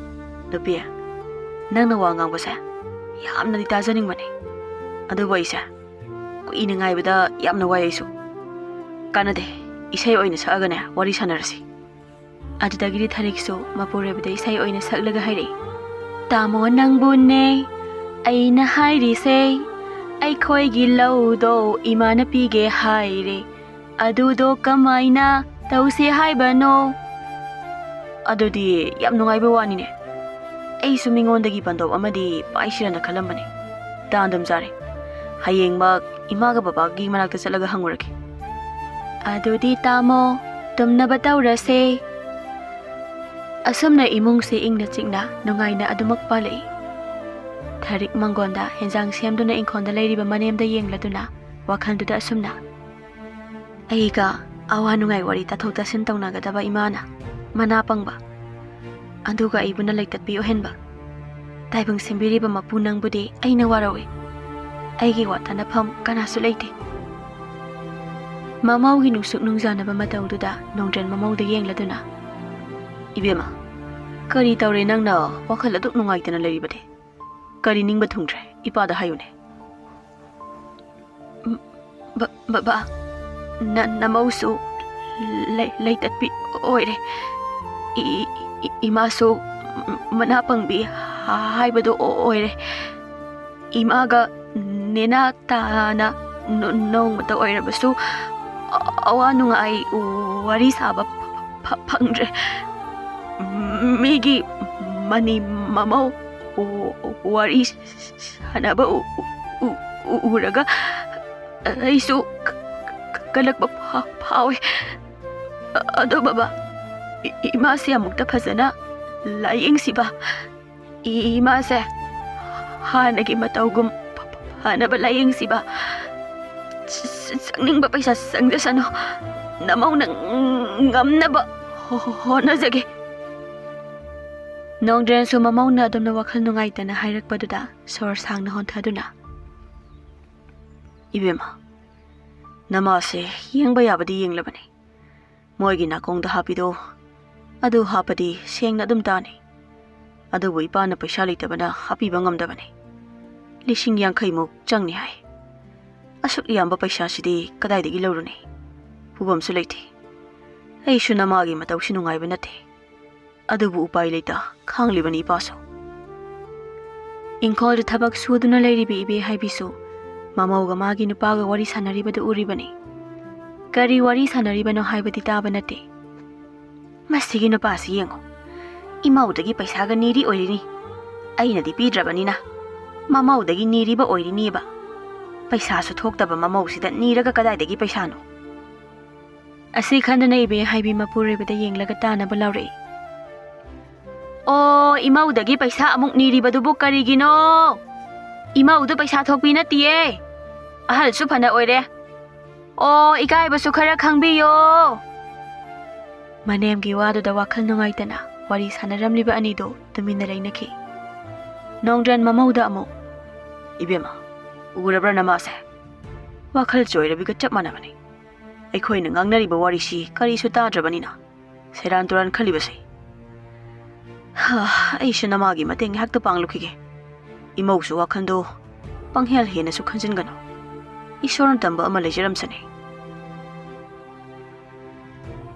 "ꯅꯨꯄꯤ, ꯅꯪꯅ ꯋꯥ ꯉꯥꯡꯕꯁꯦ ꯌꯥꯝꯅꯗꯤ ꯇꯥꯖꯅꯤꯡꯕꯅꯤ, ꯑꯗꯨꯕꯨ ꯑꯩꯁꯦ ꯀꯨꯏꯅ ꯉꯥꯏꯕꯗ ꯌꯥꯝꯅ ꯋꯥꯏ ꯑꯩꯁꯨ꯫ ꯀꯥꯟꯅꯗꯦ, ꯏꯁꯩ ꯑꯣꯏꯅ ꯁꯛꯑꯒꯅꯦ ꯋꯥꯔꯤ ꯁꯥꯟꯅꯔꯁꯤ꯫" ꯑꯗꯨꯗꯒꯤꯗꯤ ꯊꯥꯔꯤꯛꯁꯨ ꯃꯄꯨꯔꯣꯏꯕꯗ ꯏꯁꯩ ꯑꯣꯏꯅ ꯁꯛꯂꯒ ꯍꯥꯏꯔꯛꯏ, "ꯇꯥꯃꯣ ꯅꯪꯕꯨꯅꯦ ꯑꯩꯅ ꯍꯥꯏꯔꯤꯁꯦ, ꯑꯩꯈꯣꯏꯒꯤ ꯂꯧꯗꯣ ꯏꯃꯥꯅ ꯄꯤꯒꯦ ꯍꯥꯏꯔꯦ, ꯑꯗꯨꯗꯣ ꯀꯃꯥꯏꯅ ꯇꯧꯁꯦ ꯍꯥꯏꯕꯅꯣ?" "ꯑꯗꯨꯗꯤ ꯌꯥꯝ ꯅꯨꯡꯉꯥꯏꯕ ꯋꯥꯅꯤꯅꯦ꯫ ꯑꯩꯁꯨ ꯃꯤꯉꯣꯟꯗꯒꯤ ꯕꯟꯗꯣꯞ ꯑꯃꯗꯤ ꯄꯥꯏꯁꯤꯔꯅ ꯈꯜꯂꯝꯕꯅꯦ꯫ ꯇꯥꯟ ꯑꯗꯨꯝ ꯆꯥꯔꯦ꯫ ꯍꯌꯦꯡꯃꯛ ꯏꯃꯥꯒ ꯕꯕꯥꯒꯤ ꯃꯅꯥꯛꯇ ꯆꯠꯂꯒ ꯍꯪꯉꯨꯔꯒꯦ꯫" "ꯑꯗꯨꯗꯤ ꯇꯥꯃꯣ, ꯇꯨꯝꯅꯕ ꯇꯧꯔꯁꯦ꯫" ꯑꯁꯨꯝꯅ ꯏꯃꯨꯡꯁꯦ ꯏꯪꯅ ꯆꯤꯛꯅ ꯅꯨꯡꯉꯥꯏꯅ ꯑꯗꯨꯃꯛ ꯄꯥꯜꯂꯛꯏ꯫ ꯊꯥꯔꯤꯛ ꯃꯪꯒꯣꯟꯗ ꯍꯦꯟꯖꯥꯡ ꯁꯦꯝꯗꯨꯅ ꯏꯪꯈꯣꯜꯗ ꯂꯩꯔꯤꯕ ꯃꯅꯦꯝꯗ ꯌꯦꯡꯂꯗꯨꯅ ꯋꯥꯈꯜꯗꯨꯗ ꯑꯁꯨꯝꯅ, "ꯑꯩꯒ ꯑꯋꯥ ꯅꯨꯡꯉꯥꯏ ꯋꯥꯔꯤ ꯇꯥꯊꯣꯛ ꯇꯥꯁꯤꯟ ꯇꯧꯅꯒꯗꯕ ꯏꯃꯥꯅ ꯃꯅꯥ ꯄꯪꯕ, ꯑꯗꯨꯒ ꯑꯩꯕꯨꯅ ꯂꯩꯇꯠꯄꯤ ꯑꯣꯏꯍꯟꯕ꯫ ꯇꯥꯏꯕꯪ ꯁꯦꯝꯕꯤꯔꯤꯕ ꯃꯄꯨ ꯅꯪꯕꯨꯗꯤ ꯑꯩꯅ ꯋꯥꯔꯧꯏ꯫ ꯑꯩꯒꯤ ꯋꯥ ꯇꯥꯅꯐꯝ ꯀꯅꯥꯁꯨ ꯂꯩꯇꯦ꯫" ꯃꯃꯧꯒꯤ ꯅꯨꯡꯁꯨꯛ ꯅꯨꯡꯖꯥꯅꯕ ꯃꯇꯧꯗꯨꯗ ꯅꯣꯡꯗ꯭ꯔꯦꯟ ꯃꯃꯧꯗ ꯌꯦꯡꯂꯗꯨꯅ, "ꯏꯕꯦꯝꯃ, ꯀꯔꯤ ꯇꯧꯔꯦ ꯅꯪꯅ ꯋꯥꯈꯜ ꯑꯗꯨꯛ ꯅꯨꯡꯉꯥꯏꯇꯅ ꯂꯩꯔꯤꯕꯗꯤ? ꯀꯔꯤ ꯅꯤꯡꯕ ꯊꯨꯡꯗ꯭ꯔꯦ? ꯏꯄꯥꯗ ꯍꯥꯏꯌꯨꯅꯦ꯫" "ꯕ-, ꯕꯕꯥ, ꯅ-, ꯅꯃꯧꯁꯨ ꯂꯩ-, ꯂꯩꯇꯠꯄꯤ ꯑꯣꯏꯔꯦ꯫ ꯏ-, ꯏ-, ꯏꯃꯥꯁꯨ ꯃꯅꯥ ꯄꯪꯕꯤ ꯍꯥꯏꯕꯗꯨ ꯑꯣꯏꯔꯦ꯫ ꯏꯃꯥꯒ ꯅꯦꯅꯥ ꯇꯥꯅ ꯅꯣ-, ꯅꯣꯡꯃꯇ ꯑꯣꯏꯔꯕꯁꯨ ꯑꯋꯥ ꯅꯨꯡꯉꯥꯏ ꯋꯥꯔꯤ ꯁꯥꯕ ꯐ-, ꯐ-, ꯐꯪꯗ꯭ꯔꯦ꯫ ꯃꯤꯒꯤ ꯃꯅꯤ ꯃꯃꯧ ꯋꯥꯔꯤ ꯁꯥꯟꯅꯕ ꯎ-, ꯎ-, ꯎ-, ꯎꯔꯒ ꯑꯩꯁꯨ ꯀ-, ꯀ-, ꯀꯜꯂꯛꯄ ꯐꯥ-, ꯐꯥꯎꯋꯦ꯫ ꯑꯗꯣ ꯕꯕꯥ, ꯏ-, ꯏꯃꯥꯁꯦ ꯑꯃꯨꯛꯇ ꯐꯖꯅ ꯂꯥꯌꯦꯡꯁꯤꯕ꯫ ꯏ-, ꯏꯃꯥꯁꯦ ꯍꯥꯟꯅꯒꯤ ꯃꯇꯧꯒꯨꯝ ꯐ-, ꯐ-, ꯐꯅꯕ ꯂꯥꯌꯦꯡꯁꯤꯕ꯫ ꯆ-, ꯆ-, ꯆꯪꯅꯤꯡꯕ ꯄꯩꯁꯥ ꯆꯪꯖꯁꯅꯨ꯫ ꯅꯃꯧꯅ ꯉꯝꯅꯕ ꯍꯣ-, ꯍꯣ-, ꯍꯣꯠꯅꯖꯒꯦ꯫" ꯅꯣꯡꯗ꯭ꯔꯦꯟꯁꯨ ꯃꯃꯧꯅ ꯑꯗꯨꯝꯅ ꯋꯥꯈꯜ ꯅꯨꯡꯉꯥꯏꯇꯅ ꯍꯥꯏꯔꯛꯄꯗꯨꯗ ꯁꯣꯔ ꯁꯥꯡꯅ ꯍꯣꯟꯊꯗꯨꯅ, "ꯏꯕꯦꯝꯃ, ꯅꯃꯥꯁꯦ ꯌꯦꯡꯕ ꯌꯥꯕꯗꯤ ꯌꯦꯡꯂꯕꯅꯤ꯫ ꯃꯣꯏꯒꯤ ꯅꯥꯀꯣꯡꯗ ꯍꯥꯞꯄꯤꯗꯣ ꯑꯗꯨ ꯍꯥꯞꯄꯗꯤ ꯁꯦꯡꯅ ꯑꯗꯨꯝ ꯇꯥꯅꯤ꯫ ꯑꯗꯨꯕꯨ ꯏꯄꯥꯅ ꯄꯩꯁꯥ ꯂꯩꯇꯕꯅ ꯍꯥꯞꯄꯤꯕ ꯉꯝꯗꯕꯅꯤ꯫ ꯂꯤꯁꯤꯡ ꯌꯥꯡꯈꯩꯃꯨꯛ ꯆꯪꯅꯤ ꯍꯥꯏ꯫ ꯑꯁꯨꯛ ꯌꯥꯝꯕ ꯄꯩꯁꯥꯁꯤꯗꯤ ꯀꯗꯥꯏꯗꯒꯤ ꯂꯧꯔꯨꯅꯤ? ꯄꯨꯐꯝꯁꯨ ꯂꯩꯇꯦ꯫ ꯑꯩꯁꯨ ꯅꯃꯥꯒꯤ ꯃꯇꯧꯁꯤ ꯅꯨꯡꯉꯥꯏꯕ ꯅꯠꯇꯦ꯫ ꯑꯗꯨꯕꯨ ꯎꯄꯥꯏ ꯂꯩꯇ ꯈꯥꯡꯂꯤꯕꯅꯤ ꯏꯄꯥꯁꯨ꯫ ꯏꯪꯈꯣꯜꯗ ꯊꯕꯛ ꯁꯨꯗꯨꯅ ꯂꯩꯔꯤꯕ ꯏꯕꯦ ꯍꯥꯏꯕꯤꯁꯨ ꯃꯃꯧꯒ ꯃꯥꯒꯤ ꯅꯨꯄꯥꯒ ꯋꯥꯔꯤ ꯁꯥꯟꯅꯔꯤꯕꯗꯨ ꯎꯔꯤꯕꯅꯤ꯫ ꯀꯔꯤ ꯋꯥꯔꯤ ꯁꯥꯟꯅꯔꯤꯕꯅꯣ ꯍꯥꯏꯕꯗꯤ ꯇꯥꯕ ꯅꯠꯇꯦ꯫ "ꯃꯁꯤꯒꯤ ꯅꯨꯄꯥꯁꯤ ꯌꯦꯡꯉꯨ, ꯏꯃꯧꯗꯒꯤ ꯄꯩꯁꯥꯒ ꯅꯤꯔꯤ ꯑꯣꯏꯔꯤꯅꯤ꯫ ꯑꯩꯅꯗꯤ ꯄꯤꯗ꯭ꯔꯕꯅꯤꯅ ꯃꯃꯧꯗꯒꯤ ꯅꯤꯔꯤꯕ ꯑꯣꯏꯔꯤꯅꯤꯕ꯫ ꯄꯩꯁꯥꯁꯨ ꯊꯣꯛꯇꯕ ꯃꯃꯧꯁꯤꯗ ꯅꯤꯔꯒ ꯀꯗꯥꯏꯗꯒꯤ ꯄꯩꯁꯥꯅꯣ?" ꯑꯁꯤ ꯈꯟꯗꯅ ꯏꯕꯦ ꯍꯥꯏꯕꯤ ꯃꯄꯨꯔꯣꯏꯕꯗ ꯌꯦꯡꯂꯒ ꯇꯥꯅꯕ ꯂꯥꯎꯔꯛꯏ꯫ "ꯑꯣ, ꯏꯃꯧꯗꯒꯤ ꯄꯩꯁꯥ ꯑꯃꯨꯛ ꯅꯤꯔꯤꯕꯗꯨꯕꯨ ꯀꯔꯤꯒꯤꯅꯣ? ꯏꯃꯧꯗꯨ ꯄꯩꯁꯥ ꯊꯣꯛꯄꯤ ꯅꯠꯇꯤꯌꯦ꯫ ꯑꯍꯜꯁꯨ ꯐꯅ ꯑꯣꯏꯔꯦ꯫ ꯑꯣ, ꯏꯀꯥꯏꯕꯁꯨ ꯈꯔ ꯈꯪꯕꯤꯌꯣ꯫" ꯃꯅꯦꯝꯒꯤ ꯋꯥꯗꯨꯗ ꯋꯥꯈꯜ ꯅꯨꯡꯉꯥꯏꯇꯅ ꯋꯥꯔꯤ ꯁꯥꯟꯅꯔꯝꯂꯤꯕ ꯑꯅꯤꯗꯨ ꯇꯨꯃꯤꯟꯅ ꯂꯩꯅꯈꯤ꯫ ꯅꯣꯡꯗ꯭ꯔꯦꯟ ꯃꯃꯧꯗ ꯑꯃꯨꯛ, "ꯏꯕꯦꯝꯃ, ꯎꯔꯕ꯭ꯔꯥ ꯅꯃꯥꯁꯦ? ꯋꯥꯈꯜ ꯆꯣꯏꯔꯕꯤꯒ ꯆꯞ ꯃꯥꯟꯅꯕꯅꯤ꯫ ꯑꯩꯈꯣꯏꯅ ꯉꯥꯡꯅꯔꯤꯕ ꯋꯥꯔꯤꯁꯤ ꯀꯔꯤꯁꯨ ꯇꯥꯗ꯭ꯔꯕꯅꯤꯅ ꯁꯦꯔꯥꯟ ꯇꯨꯔꯥꯟ ꯈꯜꯂꯤꯕꯁꯦ꯫ ꯍꯥ, ꯑꯩꯁꯨ ꯅꯃꯥꯒꯤ ꯃꯇꯦꯡ ꯉꯥꯏꯍꯥꯛꯇ ꯄꯥꯡꯂꯨꯈꯤꯒꯦ꯫ ꯏꯃꯧꯁꯨ ꯋꯥꯈꯜꯗꯣ ꯄꯪꯍꯦꯜ ꯍꯦꯟꯅꯁꯨ ꯈꯟꯖꯤꯟꯒꯅꯨ꯫ ꯏꯁꯣꯔꯅ ꯇꯝꯕ ꯑꯃ ꯂꯩꯖꯔꯝꯁꯅꯤ꯫"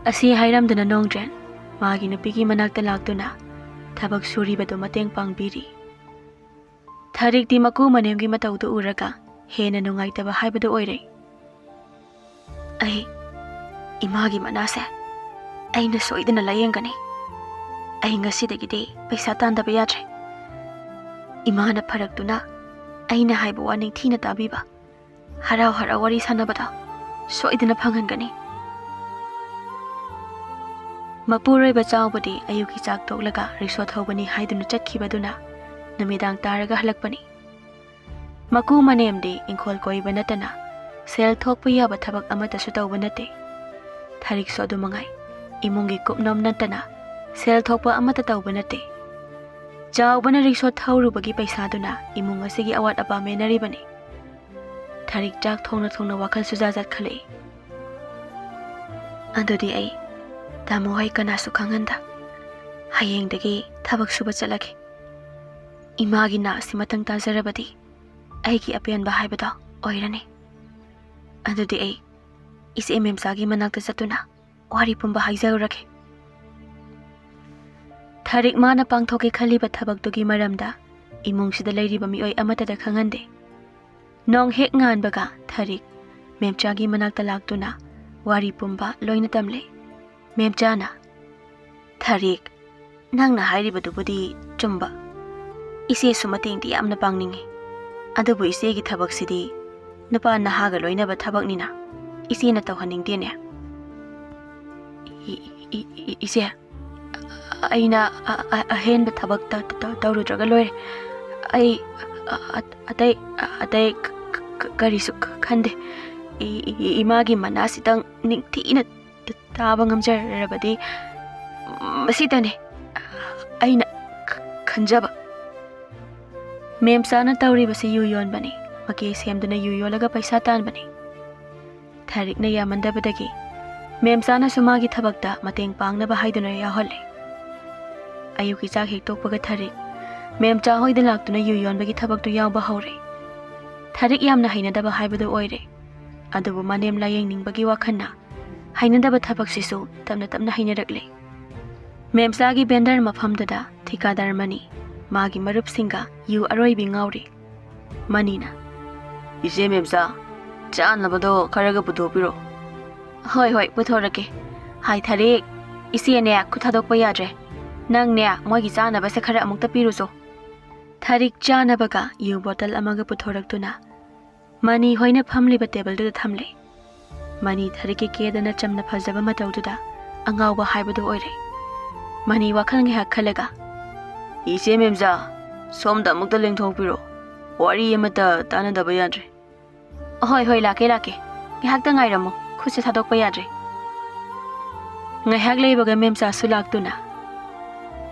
ꯑꯁꯤ ꯍꯥꯏꯔꯝꯗꯅ ꯅꯣꯡꯗ꯭ꯔꯦꯟ ꯃꯥꯒꯤ ꯅꯨꯄꯤꯒꯤ ꯃꯅꯥꯛꯇ ꯂꯥꯛꯇꯨꯅ ꯊꯕꯛ ꯁꯨꯔꯤꯕꯗꯨ ꯃꯇꯦꯡ ꯄꯥꯡꯕꯤꯔꯤ꯫ ꯊꯔꯤꯛꯇꯤ ꯃꯀꯨ ꯃꯅꯦꯝꯒꯤ ꯃꯇꯧꯗꯨ ꯎꯔꯒ ꯍꯦꯟꯅ ꯅꯨꯡꯉꯥꯏꯇꯕ ꯍꯥꯏꯕꯗꯨ ꯑꯣꯏꯔꯦ꯫ "ꯑꯩ, ꯏꯃꯥꯒꯤ ꯃꯅꯥꯁꯦ ꯑꯩꯅ ꯁꯣꯏꯗꯅ ꯂꯥꯌꯦꯡꯒꯅꯤ꯫ ꯑꯩ ꯉꯁꯤꯗꯒꯤꯗꯤ ꯄꯩꯁꯥ ꯇꯥꯟꯗꯕ ꯌꯥꯗ꯭ꯔꯦ꯫ ꯏꯃꯥꯅ ꯐꯔꯛꯇꯨꯅ ꯑꯩꯅ ꯍꯥꯏꯕ ꯋꯥ ꯅꯤꯡꯊꯤꯅ ꯇꯥꯕꯤꯕ, ꯍꯔꯥꯎ ꯍꯔꯥꯎ ꯋꯥꯔꯤ ꯁꯥꯟꯅꯕꯗ ꯁꯣꯏꯗꯅ ꯐꯪꯍꯟꯒꯅꯤ꯫" ꯃꯄꯨꯔꯣꯏꯕ ꯆꯥꯎꯕꯗꯤ ꯑꯌꯨꯛꯀꯤ ꯆꯥꯛ ꯇꯣꯛꯂꯒ ꯔꯤꯛꯁꯣ ꯊꯧꯕꯅꯤ ꯍꯥꯏꯗꯨꯅ ꯆꯠꯈꯤꯕꯗꯨꯅ ꯅꯨꯃꯤꯗꯥꯡ ꯇꯥꯔꯒ ꯍꯜꯂꯛꯄꯅꯤ꯫ ꯃꯀꯨ ꯃꯅꯦꯝꯗꯤ ꯏꯪꯈꯣꯜ ꯀꯣꯏꯕ ꯅꯠꯇꯅ ꯁꯦꯜ ꯊꯣꯛꯄ ꯌꯥꯕ ꯊꯕꯛ ꯑꯃꯠꯇꯁꯨ ꯇꯧꯕ ꯅꯠꯇꯦ꯫ ꯊꯔꯤꯛꯁꯨ ꯑꯗꯨ ꯃꯉꯥꯏ, ꯏꯃꯨꯡꯒꯤ ꯀꯨꯞꯅꯣꯝ ꯅꯠꯇꯅ ꯁꯦꯜ ꯊꯣꯛꯄ ꯑꯃꯠꯇ ꯇꯧꯕ ꯅꯠꯇꯦ꯫ ꯆꯥꯎꯕꯅ ꯔꯤꯛꯁꯣ ꯊꯧꯔꯨꯕꯒꯤ ꯄꯩꯁꯥꯗꯨꯅ ꯏꯃꯨꯡ ꯑꯁꯤꯒꯤ ꯑꯋꯥꯠ ꯑꯄꯥ ꯃꯦꯟꯅꯔꯤꯕꯅꯤ꯫ ꯊꯔꯤꯛ ꯆꯥꯛ ꯊꯣꯡꯅ ꯊꯣꯡꯅ ꯋꯥꯈꯜ ꯁꯨꯖꯥ ꯖꯥꯠꯈꯠꯂꯛꯏ꯫ "ꯑꯗꯨꯗꯤ ꯑꯩ ꯇꯥꯃꯣ ꯍꯣꯏ ꯀꯅꯥꯁꯨ ꯈꯪꯍꯟꯗ꯫ ꯍꯌꯦꯡꯗꯒꯤ ꯊꯕꯛ ꯁꯨꯕ ꯆꯠꯂꯒꯦ꯫ ꯏꯃꯥꯒꯤ ꯅꯥ ꯑꯁꯤ ꯃꯇꯪ ꯇꯥꯖꯔꯕꯗꯤ ꯑꯩꯒꯤ ꯑꯄꯦꯟꯕ ꯍꯥꯏꯕꯗꯣ ꯑꯣꯏꯔꯅꯤ꯫ ꯑꯗꯨꯗꯤ ꯑꯩ ꯏꯆꯦ ꯃꯦꯝꯆꯥꯒꯤ ꯃꯅꯥꯛꯇ ꯆꯠꯇꯨꯅ ꯋꯥꯔꯤ ꯄꯨꯝꯕ ꯍꯥꯏꯖꯔꯨꯔꯒꯦ꯫ ꯊꯥꯔꯤꯛ ꯃꯥꯅ ꯄꯥꯡꯊꯣꯛꯀꯦ ꯈꯜꯂꯤꯕ ꯊꯕꯛꯇꯨꯒꯤ ꯃꯔꯝꯗ ꯏꯃꯨꯡꯁꯤꯗ ꯂꯩꯔꯤꯕ ꯃꯤꯑꯣꯏ ꯑꯃꯠꯇꯗ ꯈꯪꯍꯟꯗꯦ꯫ ꯅꯣꯡ ꯍꯦꯛ ꯉꯥꯟꯕꯒ ꯊꯥꯔꯤꯛ ꯃꯦꯝꯆꯥꯒꯤ ꯃꯅꯥꯛꯇ ꯂꯥꯛꯇꯨꯅ ꯋꯥꯔꯤ ꯄꯨꯝꯕ ꯂꯣꯏꯅ ꯇꯝꯂꯦ꯫ ꯃꯦꯝꯆꯥꯅ, "ꯊꯥꯔꯤꯛ, ꯅꯪꯅ ꯍꯥꯏꯔꯤꯕꯗꯨꯕꯨꯗꯤ ꯆꯨꯝꯕ꯫ ꯏꯆꯦꯁꯨ ꯃꯇꯦꯡꯗꯤ ꯌꯥꯝꯅ ꯄꯥꯡꯅꯤꯡꯉꯤ꯫ ꯑꯗꯨꯕꯨ ꯏꯆꯦꯒꯤ ꯊꯕꯛꯁꯤꯗꯤ ꯅꯨꯄꯥ ꯅꯍꯥꯒ ꯂꯣꯏꯅꯕ ꯊꯕꯛꯅꯤꯅ ꯏꯆꯦꯅ ꯇꯧꯍꯟꯅꯤꯡꯗꯦꯅꯦ꯫" "ꯏ-, ꯏ-, ꯏ-, ꯏꯆꯦ, ꯑꯩꯅ ꯑ-, ꯑ-, ꯑꯍꯦꯟꯕ ꯊꯕꯛ ꯇ-, ꯇ-, ꯇꯧꯔꯨꯗ꯭ꯔꯒ ꯂꯣꯏꯔꯦ꯫ ꯑꯩ ꯑ-, ꯑ-, ꯑꯇꯩ, ꯑ-, ꯑꯇꯩ ꯀ-, ꯀ-, ꯀ-, ꯀꯔꯤꯁꯨ ꯈ-, ꯈꯟꯗꯦ꯫ ꯏ-, ꯏ-, ꯏꯃꯥꯒꯤ ꯃꯅꯥꯁꯤꯗꯪ ꯅꯤꯡꯊꯤꯅ ꯇ-, ꯇꯥꯕ ꯉꯝꯖꯔꯕꯗꯤ ꯃꯁꯤꯇꯅꯤ ꯑꯩꯅ ꯈ-, ꯈꯟꯖꯕ꯫" ꯃꯦꯝꯆꯥꯅ ꯇꯧꯔꯤꯕꯁꯤ ꯌꯨ ꯌꯣꯟꯕꯅꯤ꯫ ꯃꯀꯦ ꯁꯦꯝꯗꯨꯅ ꯌꯨ ꯌꯣꯜꯂꯒ ꯄꯩꯁꯥ ꯇꯥꯟꯕꯅꯤ꯫ ꯊꯥꯔꯤꯛꯅ ꯌꯥꯃꯟꯗꯕꯗꯒꯤ ꯃꯦꯝꯆꯥꯅꯁꯨ ꯃꯥꯒꯤ ꯊꯕꯛꯇ ꯃꯇꯦꯡ ꯄꯥꯡꯅꯕ ꯍꯥꯏꯗꯨꯅ ꯌꯥꯎꯍꯜꯂꯦ꯫ ꯑꯌꯨꯛꯀꯤ ꯆꯥꯛ ꯍꯦꯛ ꯇꯣꯛꯄꯒ ꯊꯥꯔꯤꯛ ꯃꯦꯝꯆꯥ ꯍꯣꯏꯗ ꯂꯥꯛꯇꯨꯅ ꯌꯨ ꯌꯣꯟꯕꯒꯤ ꯊꯕꯛꯇꯨ ꯌꯥꯎꯕ ꯍꯧꯔꯦ꯫ ꯊꯥꯔꯤꯛ ꯌꯥꯝꯅ ꯍꯩꯅꯗꯕ ꯍꯥꯏꯕꯗꯨ ꯑꯣꯏꯔꯦ꯫ ꯑꯗꯨꯕꯨ ꯃꯅꯦꯝ ꯂꯥꯌꯦꯡꯅꯤꯡꯕꯒꯤ ꯋꯥꯈꯜꯅ ꯍꯩꯅꯗꯕ ꯊꯕꯛꯁꯤꯁꯨ ꯇꯞꯅ ꯇꯞꯅ ꯍꯩꯅꯔꯛꯂꯦ꯫ ꯃꯦꯝꯆꯥꯒꯤ ꯚꯦꯟꯗꯔ ꯃꯐꯝꯗꯨꯗ ꯊꯤꯀꯥꯗꯥꯔ ꯃꯅꯤ ꯃꯥꯒꯤ ꯃꯔꯨꯞꯁꯤꯡꯒ ꯌꯨ ꯑꯔꯣꯏꯕꯤ ꯉꯥꯎꯔꯤ꯫ ꯃꯅꯤꯅ, "ꯏꯆꯦ ꯃꯦꯝꯆꯥ, ꯆꯥꯅꯕꯗꯣ ꯈꯔꯒ ꯄꯨꯊꯣꯛꯄꯤꯔꯣ꯫" "ꯍꯣꯏ, ꯍꯣꯏ, ꯄꯨꯊꯣꯔꯛꯀꯦ꯫ ꯍꯥꯏ ꯊꯥꯔꯤꯛ, ꯏꯆꯦꯅꯦ ꯈꯨꯠ ꯊꯥꯗꯣꯛꯄ ꯌꯥꯗ꯭ꯔꯦ꯫ ꯅꯪꯅꯦ ꯃꯣꯏꯒꯤ ꯆꯥꯅꯕꯁꯦ ꯈꯔ ꯑꯃꯨꯛꯇ ꯄꯤꯔꯨꯆꯣ꯫" ꯊꯥꯔꯤꯛ ꯆꯥꯅꯕꯒ ꯌꯨ ꯕꯣꯇꯜ ꯑꯃꯒ ꯄꯨꯊꯣꯔꯛꯇꯨꯅ ꯃꯅꯤ ꯍꯣꯏꯅ ꯐꯝꯂꯤꯕ ꯇꯦꯕꯜꯗꯨꯗ ꯊꯝꯂꯦ꯫ ꯃꯅꯤ ꯊꯥꯔꯤꯛꯀꯤ ꯀꯦꯗꯅ ꯆꯝꯅ ꯐꯖꯕ ꯃꯇꯧꯗꯨꯗ ꯑꯉꯥꯎꯕ ꯍꯥꯏꯕꯗꯨ ꯑꯣꯏꯔꯦ꯫ ꯃꯅꯤ ꯋꯥꯈꯜ ꯉꯥꯏꯍꯥꯛ ꯈꯜꯂꯒ, "ꯏꯆꯦ ꯃꯦꯝꯆꯥ, ꯁꯣꯝꯗ ꯑꯃꯨꯛꯇ ꯂꯦꯡꯊꯣꯛꯄꯤꯔꯣ꯫ ꯋꯥꯔꯤ ꯑꯃꯠꯇ ꯇꯥꯟꯅꯗꯕ ꯌꯥꯗ꯭ꯔꯦ꯫" "ꯍꯣꯏ, ꯍꯣꯏ, ꯂꯥꯛꯀꯦ, ꯂꯥꯛꯀꯦ꯫ ꯉꯥꯏꯍꯥꯛꯇ ꯉꯥꯏꯔꯝꯃꯣ, ꯈꯨꯠꯁꯦ ꯊꯥꯗꯣꯛꯄ ꯌꯥꯗ꯭ꯔꯦ꯫" ꯉꯥꯏꯍꯥꯛ ꯂꯩꯕꯒ ꯃꯦꯝꯆꯥꯁꯨ ꯂꯥꯛꯇꯨꯅ,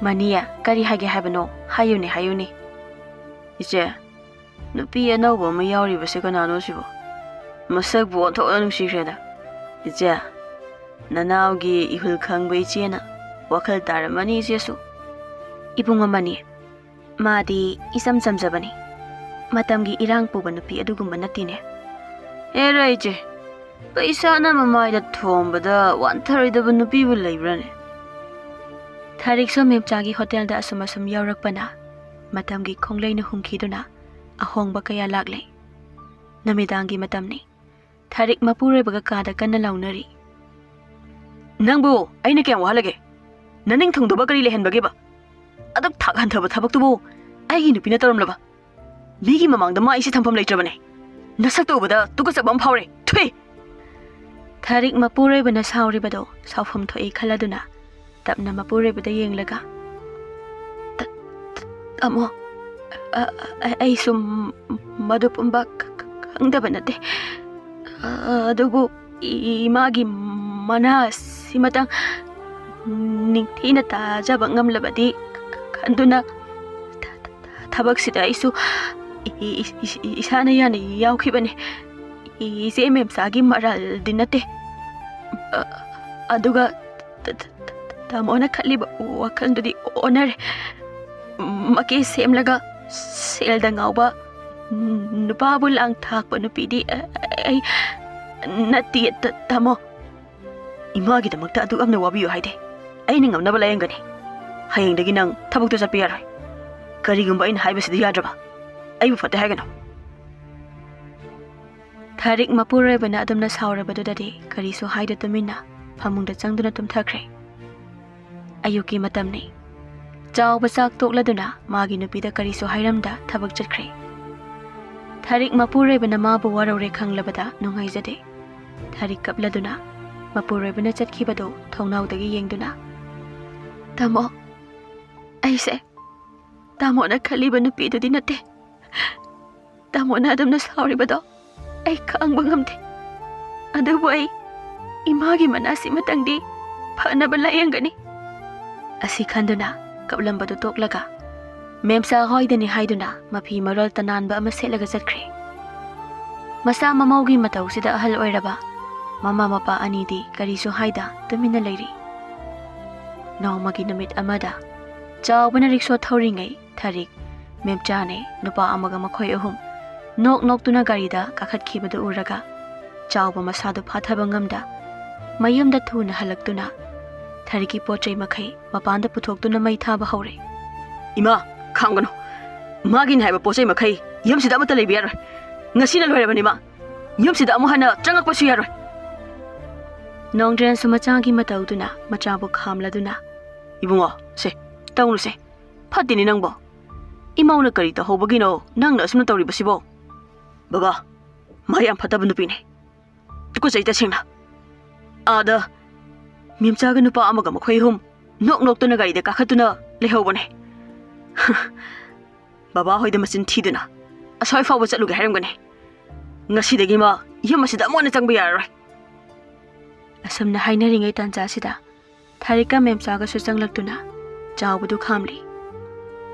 "ꯃꯅꯤ, ꯀꯔꯤ ꯍꯥꯏꯒꯦ ꯍꯥꯏꯕꯅꯣ? ꯍꯥꯏꯌꯨꯅꯦ, ꯍꯥꯏꯌꯨꯅꯦ꯫" "ꯏꯆꯦ, ꯅꯨꯄꯤ ꯑꯅꯧꯕ ꯑꯃ ꯌꯥꯎꯔꯤꯕꯁꯦ ꯀꯅꯥꯅꯣ ꯁꯤꯕꯣ? ꯃꯁꯛꯄꯨ ꯑꯣꯟꯊꯣꯛꯅ ꯅꯨꯡꯁꯤꯈ꯭ꯔꯦꯗ꯫ ꯏꯆꯦ, ꯅꯅꯥꯎꯒꯤ ꯏꯍꯨꯜ ꯈꯪꯕ ꯏꯆꯦꯅ ꯋꯥꯈꯜ ꯇꯥꯔꯝꯃꯅꯤ ꯏꯆꯦꯁꯨ꯫ ꯏꯕꯨꯡ ꯑꯃꯅꯤ꯫ ꯃꯥꯗꯤ ꯏꯆꯝ ꯆꯝꯖꯕꯅꯤ꯫ ꯃꯇꯝꯒꯤ ꯏꯔꯥꯡ ꯄꯨꯕ ꯅꯨꯄꯤ ꯑꯗꯨꯒꯨꯝꯕ ꯅꯠꯇꯦꯅꯦ꯫ ꯑꯦꯔꯥ ꯏꯆꯦ, ꯄꯩꯁꯥꯅ ꯃꯃꯥꯏꯗ ꯊꯣꯝꯕꯗ ꯋꯥꯟꯊꯔꯣꯏꯗꯕ ꯅꯨꯄꯤꯕꯨ ꯂꯩꯕ꯭ꯔꯥꯅꯦ? ꯊꯥꯔꯤꯛꯁꯨ ꯃꯦꯝꯆꯥꯒꯤ ꯍꯣꯇꯦꯜꯗ ꯑꯁꯨꯝ ꯑꯁꯨꯝ ꯌꯥꯎꯔꯛꯄꯅ ꯃꯇꯝꯒꯤ ꯈꯣꯡꯂꯩꯅ ꯍꯨꯝꯈꯤꯗꯨꯅ ꯑꯍꯣꯡꯕ ꯀꯌꯥ ꯂꯥꯛꯂꯦ꯫ ꯅꯨꯃꯤꯗꯥꯡꯒꯤ ꯃꯇꯝꯅꯤ꯫ ꯊꯥꯔꯤꯛ ꯃꯄꯨꯔꯣꯏꯕꯒ ꯀꯥꯗ ꯀꯟꯅ ꯂꯥꯎꯅꯔꯤ꯫ "ꯅꯪꯕꯨ ꯑꯩꯅ ꯀꯌꯥꯝ ꯋꯥꯍꯜꯂꯒꯦ? ꯅꯅꯤꯡ ꯊꯨꯡꯗꯕ ꯀꯔꯤ ꯂꯩꯍꯟꯕꯒꯦꯕ? ꯑꯗꯨꯛ ꯊꯥꯛ ꯍꯟꯊꯕ ꯊꯕꯛꯇꯨꯕꯨ ꯑꯩꯒꯤ ꯅꯨꯄꯤꯅ ꯇꯧꯔꯝꯂꯕ? ꯃꯤꯒꯤ ꯃꯃꯥꯡꯗ ꯃꯥꯏꯁꯦ ꯊꯝꯐꯝ ꯂꯩꯇ꯭ꯔꯕꯅꯦ꯫ ꯅꯁꯛꯇ ꯎꯕꯗ ꯇꯨꯀꯠꯆꯕ ꯑꯃ ꯐꯥꯎꯔꯦ꯫ ꯊꯨꯏ!" ꯊꯥꯔꯤꯛ ꯃꯄꯨꯔꯣꯏꯕꯅ ꯁꯥꯎꯔꯤꯕꯗꯣ ꯁꯥꯎꯐꯝ ꯊꯣꯛꯏ ꯈꯜꯂꯗꯨꯅ ꯇꯞꯅ ꯃꯄꯨꯔꯣꯏꯕꯗ ꯌꯦꯡꯂꯒ, "ꯇ-, ꯇ-, ꯇꯥꯃꯣ, ꯑ-, ꯑ-, ꯑꯩꯁꯨ ꯃꯗꯨ ꯄꯨꯝꯕ ꯈ-, ꯈ-, ꯈꯪꯗꯕ ꯅꯠꯇꯦ꯫ ꯑ-, ꯑꯗꯨꯕꯨ ꯏ-, ꯏꯃꯥꯒꯤ ꯃꯅꯥ ꯑꯁꯤꯃꯇꯪ ꯅꯤꯡꯊꯤꯅ ꯇꯥꯖꯕ ꯉꯝꯂꯕꯗꯤ ꯈ-, ꯈ-, ꯈꯟꯗꯨꯅ ꯊ-, ꯊ-, ꯊ-, ꯊꯕꯛꯁꯤꯗ ꯑꯩꯁꯨ ꯏ-, ꯏ-, ꯏ-, ꯏ-, ꯏꯁꯥꯅ ꯌꯥꯅ ꯌꯥꯎꯈꯤꯕꯅꯤ꯫ ꯏ-, ꯏꯆꯦ ꯃꯦꯝꯆꯥꯒꯤ ꯃꯔꯥꯜꯗꯤ ꯅꯠꯇꯦ꯫ ꯑ-, ꯑꯗꯨꯒ ꯇ-, ꯇ-, ꯇ-, ꯇꯥꯃꯣꯅ ꯈꯜꯂꯤꯕ ꯋꯥꯈꯜꯗꯨꯗꯤ ꯑꯣꯟꯅꯔꯦ꯫ ꯃꯀꯦ ꯁꯦꯝꯂꯒ ꯁꯦꯜꯗ ꯉꯥꯎꯕ ꯅꯨꯄꯥꯕꯨ ꯂꯥꯡ ꯊꯥꯛꯄ ꯅꯨꯄꯤꯗꯤ ꯑꯩ ꯅꯠꯇꯦ, ꯇ-, ꯇꯥꯃꯣ꯫ ꯏꯃꯥꯒꯤꯗꯃꯛꯇ ꯑꯗꯨꯛ ꯌꯥꯝꯅ ꯋꯥꯕꯤꯌꯨ ꯍꯥꯏꯗꯦ꯫ ꯑꯩꯅ ꯉꯝꯅꯕ ꯂꯥꯌꯦꯡꯒꯅꯤ꯫ ꯍꯌꯦꯡꯗꯒꯤ ꯅꯪ ꯊꯕꯛꯇꯨ ꯆꯠꯄ ꯌꯥꯔꯣꯏ꯫ ꯀꯔꯤꯒꯨꯝꯕ ꯑꯩꯅ ꯍꯥꯏꯕꯁꯤꯗ ꯌꯥꯗ꯭ꯔꯕ, ꯑꯩꯕꯨ ꯐꯠꯇꯦ ꯍꯥꯏꯒꯅꯨ꯫" ꯊꯥꯔꯤꯛ ꯃꯄꯨꯔꯣꯏꯕꯅ ꯑꯗꯨꯝꯅ ꯁꯥꯎꯔꯕꯗꯨꯗꯗꯤ ꯀꯔꯤꯁꯨ ꯍꯥꯏꯗ ꯇꯨꯃꯤꯟꯅ ꯐꯃꯨꯡꯗ ꯆꯪꯗꯨꯅ ꯇꯨꯝꯊꯈ꯭ꯔꯦ꯫ ꯑꯌꯨꯛꯀꯤ ꯃꯇꯝꯅꯤ꯫ ꯆꯥꯎꯕ ꯆꯥꯛ ꯇꯣꯛꯂꯗꯨꯅ ꯃꯥꯒꯤ ꯅꯨꯄꯤꯗ ꯀꯔꯤꯁꯨ ꯍꯥꯏꯔꯝꯗ ꯊꯕꯛ ꯆꯠꯈ꯭ꯔꯦ꯫ ꯊꯥꯔꯤꯛ ꯃꯄꯨꯔꯣꯏꯕꯅ ꯃꯥꯕꯨ ꯋꯥꯔꯧꯔꯦ ꯈꯪꯂꯕꯗ ꯅꯨꯡꯉꯥꯏꯖꯗꯦ꯫ ꯊꯥꯔꯤꯛ ꯀꯞꯂꯗꯨꯅ ꯃꯄꯨꯔꯣꯏꯕꯅ ꯆꯠꯈꯤꯕꯗꯨ ꯊꯣꯡꯅꯥꯎꯗꯒꯤ ꯌꯦꯡꯗꯨꯅ, "ꯇꯥꯃꯣ, ꯑꯩꯁꯦ ꯇꯥꯃꯣꯅ ꯈꯜꯂꯤꯕ ꯅꯨꯄꯤꯗꯨꯗꯤ ꯅꯠꯇꯦ꯫ ꯇꯥꯃꯣꯅ ꯑꯗꯨꯝꯅ ꯁꯥꯎꯔꯤꯕꯗꯣ ꯑꯩ ꯈꯥꯡꯕ ꯉꯝꯗꯦ꯫ ꯑꯗꯨꯕꯨ ꯑꯩ ꯏꯃꯥꯒꯤ ꯃꯅꯥꯁꯤꯃꯇꯪꯗꯤ ꯐꯅꯕ ꯂꯥꯌꯦꯡꯒꯅꯤ꯫" ꯑꯁꯤ ꯈꯟꯗꯨꯅ ꯀꯞꯂꯝꯕꯗꯨ ꯇꯣꯛꯂꯒ ꯃꯦꯝꯆꯥ ꯍꯣꯏꯗꯅꯤ ꯍꯥꯏꯗꯨꯅ ꯃꯐꯤ ꯃꯔꯣꯜ ꯇꯅꯥꯟꯕ ꯑꯃ ꯁꯦꯠꯂꯒ ꯆꯠꯈ꯭ꯔꯦ꯫ ꯃꯆꯥ ꯃꯃꯧꯒꯤ ꯃꯇꯧꯁꯤꯗ ꯑꯍꯜ ꯑꯣꯏꯔꯕ ꯃꯃꯥ ꯃꯄꯥ ꯑꯅꯤꯗꯤ ꯀꯔꯤꯁꯨ ꯍꯥꯏꯗ ꯇꯨꯃꯤꯟꯅ ꯂꯩꯔꯤ꯫ ꯅꯣꯡꯃꯒꯤ ꯅꯨꯃꯤꯠ ꯑꯃꯗ ꯆꯥꯎꯕꯅ ꯔꯤꯛꯁꯣ ꯊꯧꯔꯤꯉꯩ ꯊꯥꯔꯤꯛ, ꯃꯦꯝꯆꯥꯅꯦ, ꯅꯨꯄꯥ ꯑꯃꯒ ꯃꯈꯣꯏ ꯑꯍꯨꯝ ꯅꯣꯛ ꯅꯣꯛꯇꯨꯅ ꯒꯥꯔꯤꯗ ꯀꯥꯈꯠꯈꯤꯕꯗꯨ ꯎꯔꯒ ꯆꯥꯎꯕ ꯃꯁꯥꯗꯨ ꯐꯥꯊꯕ ꯉꯝꯗ ꯃꯌꯨꯝꯗ ꯊꯨꯅ ꯍꯜꯂꯛꯇꯨꯅ ꯊꯥꯔꯤꯛꯀꯤ ꯄꯣꯠ ꯆꯩ ꯃꯈꯩ ꯃꯄꯥꯟꯗ ꯄꯨꯊꯣꯛꯇꯨꯅ ꯃꯩ ꯊꯥꯕ ꯍꯧꯔꯦ꯫ "ꯏꯃꯥ, ꯈꯥꯝꯒꯅꯨ꯫ ꯃꯥꯒꯤꯅꯤ ꯍꯥꯏꯕ ꯄꯣꯠ ꯆꯩ ꯃꯈꯩ ꯌꯨꯝꯁꯤꯗ ꯑꯃꯠꯇ ꯂꯩꯕ ꯌꯥꯔꯣꯏ꯫ ꯉꯁꯤꯅ ꯂꯣꯏꯔꯕꯅꯤ ꯃꯥ꯫ ꯌꯨꯝꯁꯤꯗ ꯑꯃꯨꯛ ꯍꯟꯅ ꯆꯪꯉꯛꯄꯁꯨ ꯌꯥꯔꯣꯏ"꯫ ꯅꯣꯡꯗ꯭ꯔꯦꯟꯁꯨ ꯃꯆꯥꯒꯤ ꯃꯇꯧꯗꯨꯅ ꯃꯆꯥꯕꯨ ꯈꯥꯝꯂꯗꯨꯅ, "ꯏꯕꯨꯡꯉꯣ, ꯁꯦ, ꯇꯧꯅꯨꯁꯦ꯫ ꯐꯠꯇꯦꯅꯦ ꯅꯪꯕꯣ꯫ ꯏꯃꯧꯅ ꯀꯔꯤ ꯇꯧꯍꯧꯕꯒꯤꯅꯣ ꯅꯪꯅ ꯑꯁꯨꯝꯅ ꯇꯧꯔꯤꯕꯁꯤꯕꯣ?" "ꯕꯕꯥ, ꯃꯥ ꯌꯥꯝ ꯐꯠꯇꯕ ꯅꯨꯄꯤꯅꯦ꯫ ꯇꯨꯀꯠꯆꯩ ꯇꯁꯦꯡꯅ꯫ ꯑꯥꯗ ꯃꯦꯝꯆꯥꯒ ꯅꯨꯄꯥ ꯑꯃꯒ ꯃꯈꯣꯏ ꯑꯍꯨꯝ ꯅꯣꯛ ꯅꯣꯛꯇꯨꯅ ꯒꯥꯔꯤꯗ ꯀꯥꯈꯠꯇꯨꯅ ꯂꯩꯍꯧꯕꯅꯦ꯫ ꯕꯕꯥ ꯍꯣꯏꯗ ꯃꯆꯤꯟ ꯊꯤꯗꯨꯅ ꯑꯁ꯭ꯋꯥꯏ ꯐꯥꯎꯕ ꯆꯠꯂꯨꯒꯦ ꯍꯥꯏꯔꯝꯒꯅꯤ꯫ ꯉꯁꯤꯗꯒꯤ ꯃꯥ ꯌꯨꯝ ꯑꯁꯤꯗ ꯑꯃꯨꯛ ꯍꯟꯅ ꯆꯪꯕ ꯌꯥꯔꯔꯣꯏ"꯫ ꯑꯁꯨꯝꯅ ꯍꯥꯏꯅꯔꯤꯉꯩ ꯇꯥꯟꯖꯥꯁꯤꯗ ꯊꯥꯔꯤꯛꯀ ꯃꯦꯝꯆꯥꯒꯁꯨ ꯆꯪꯂꯛꯇꯨꯅ ꯆꯥꯎꯕꯗꯨ ꯈꯥꯝꯂꯤ꯫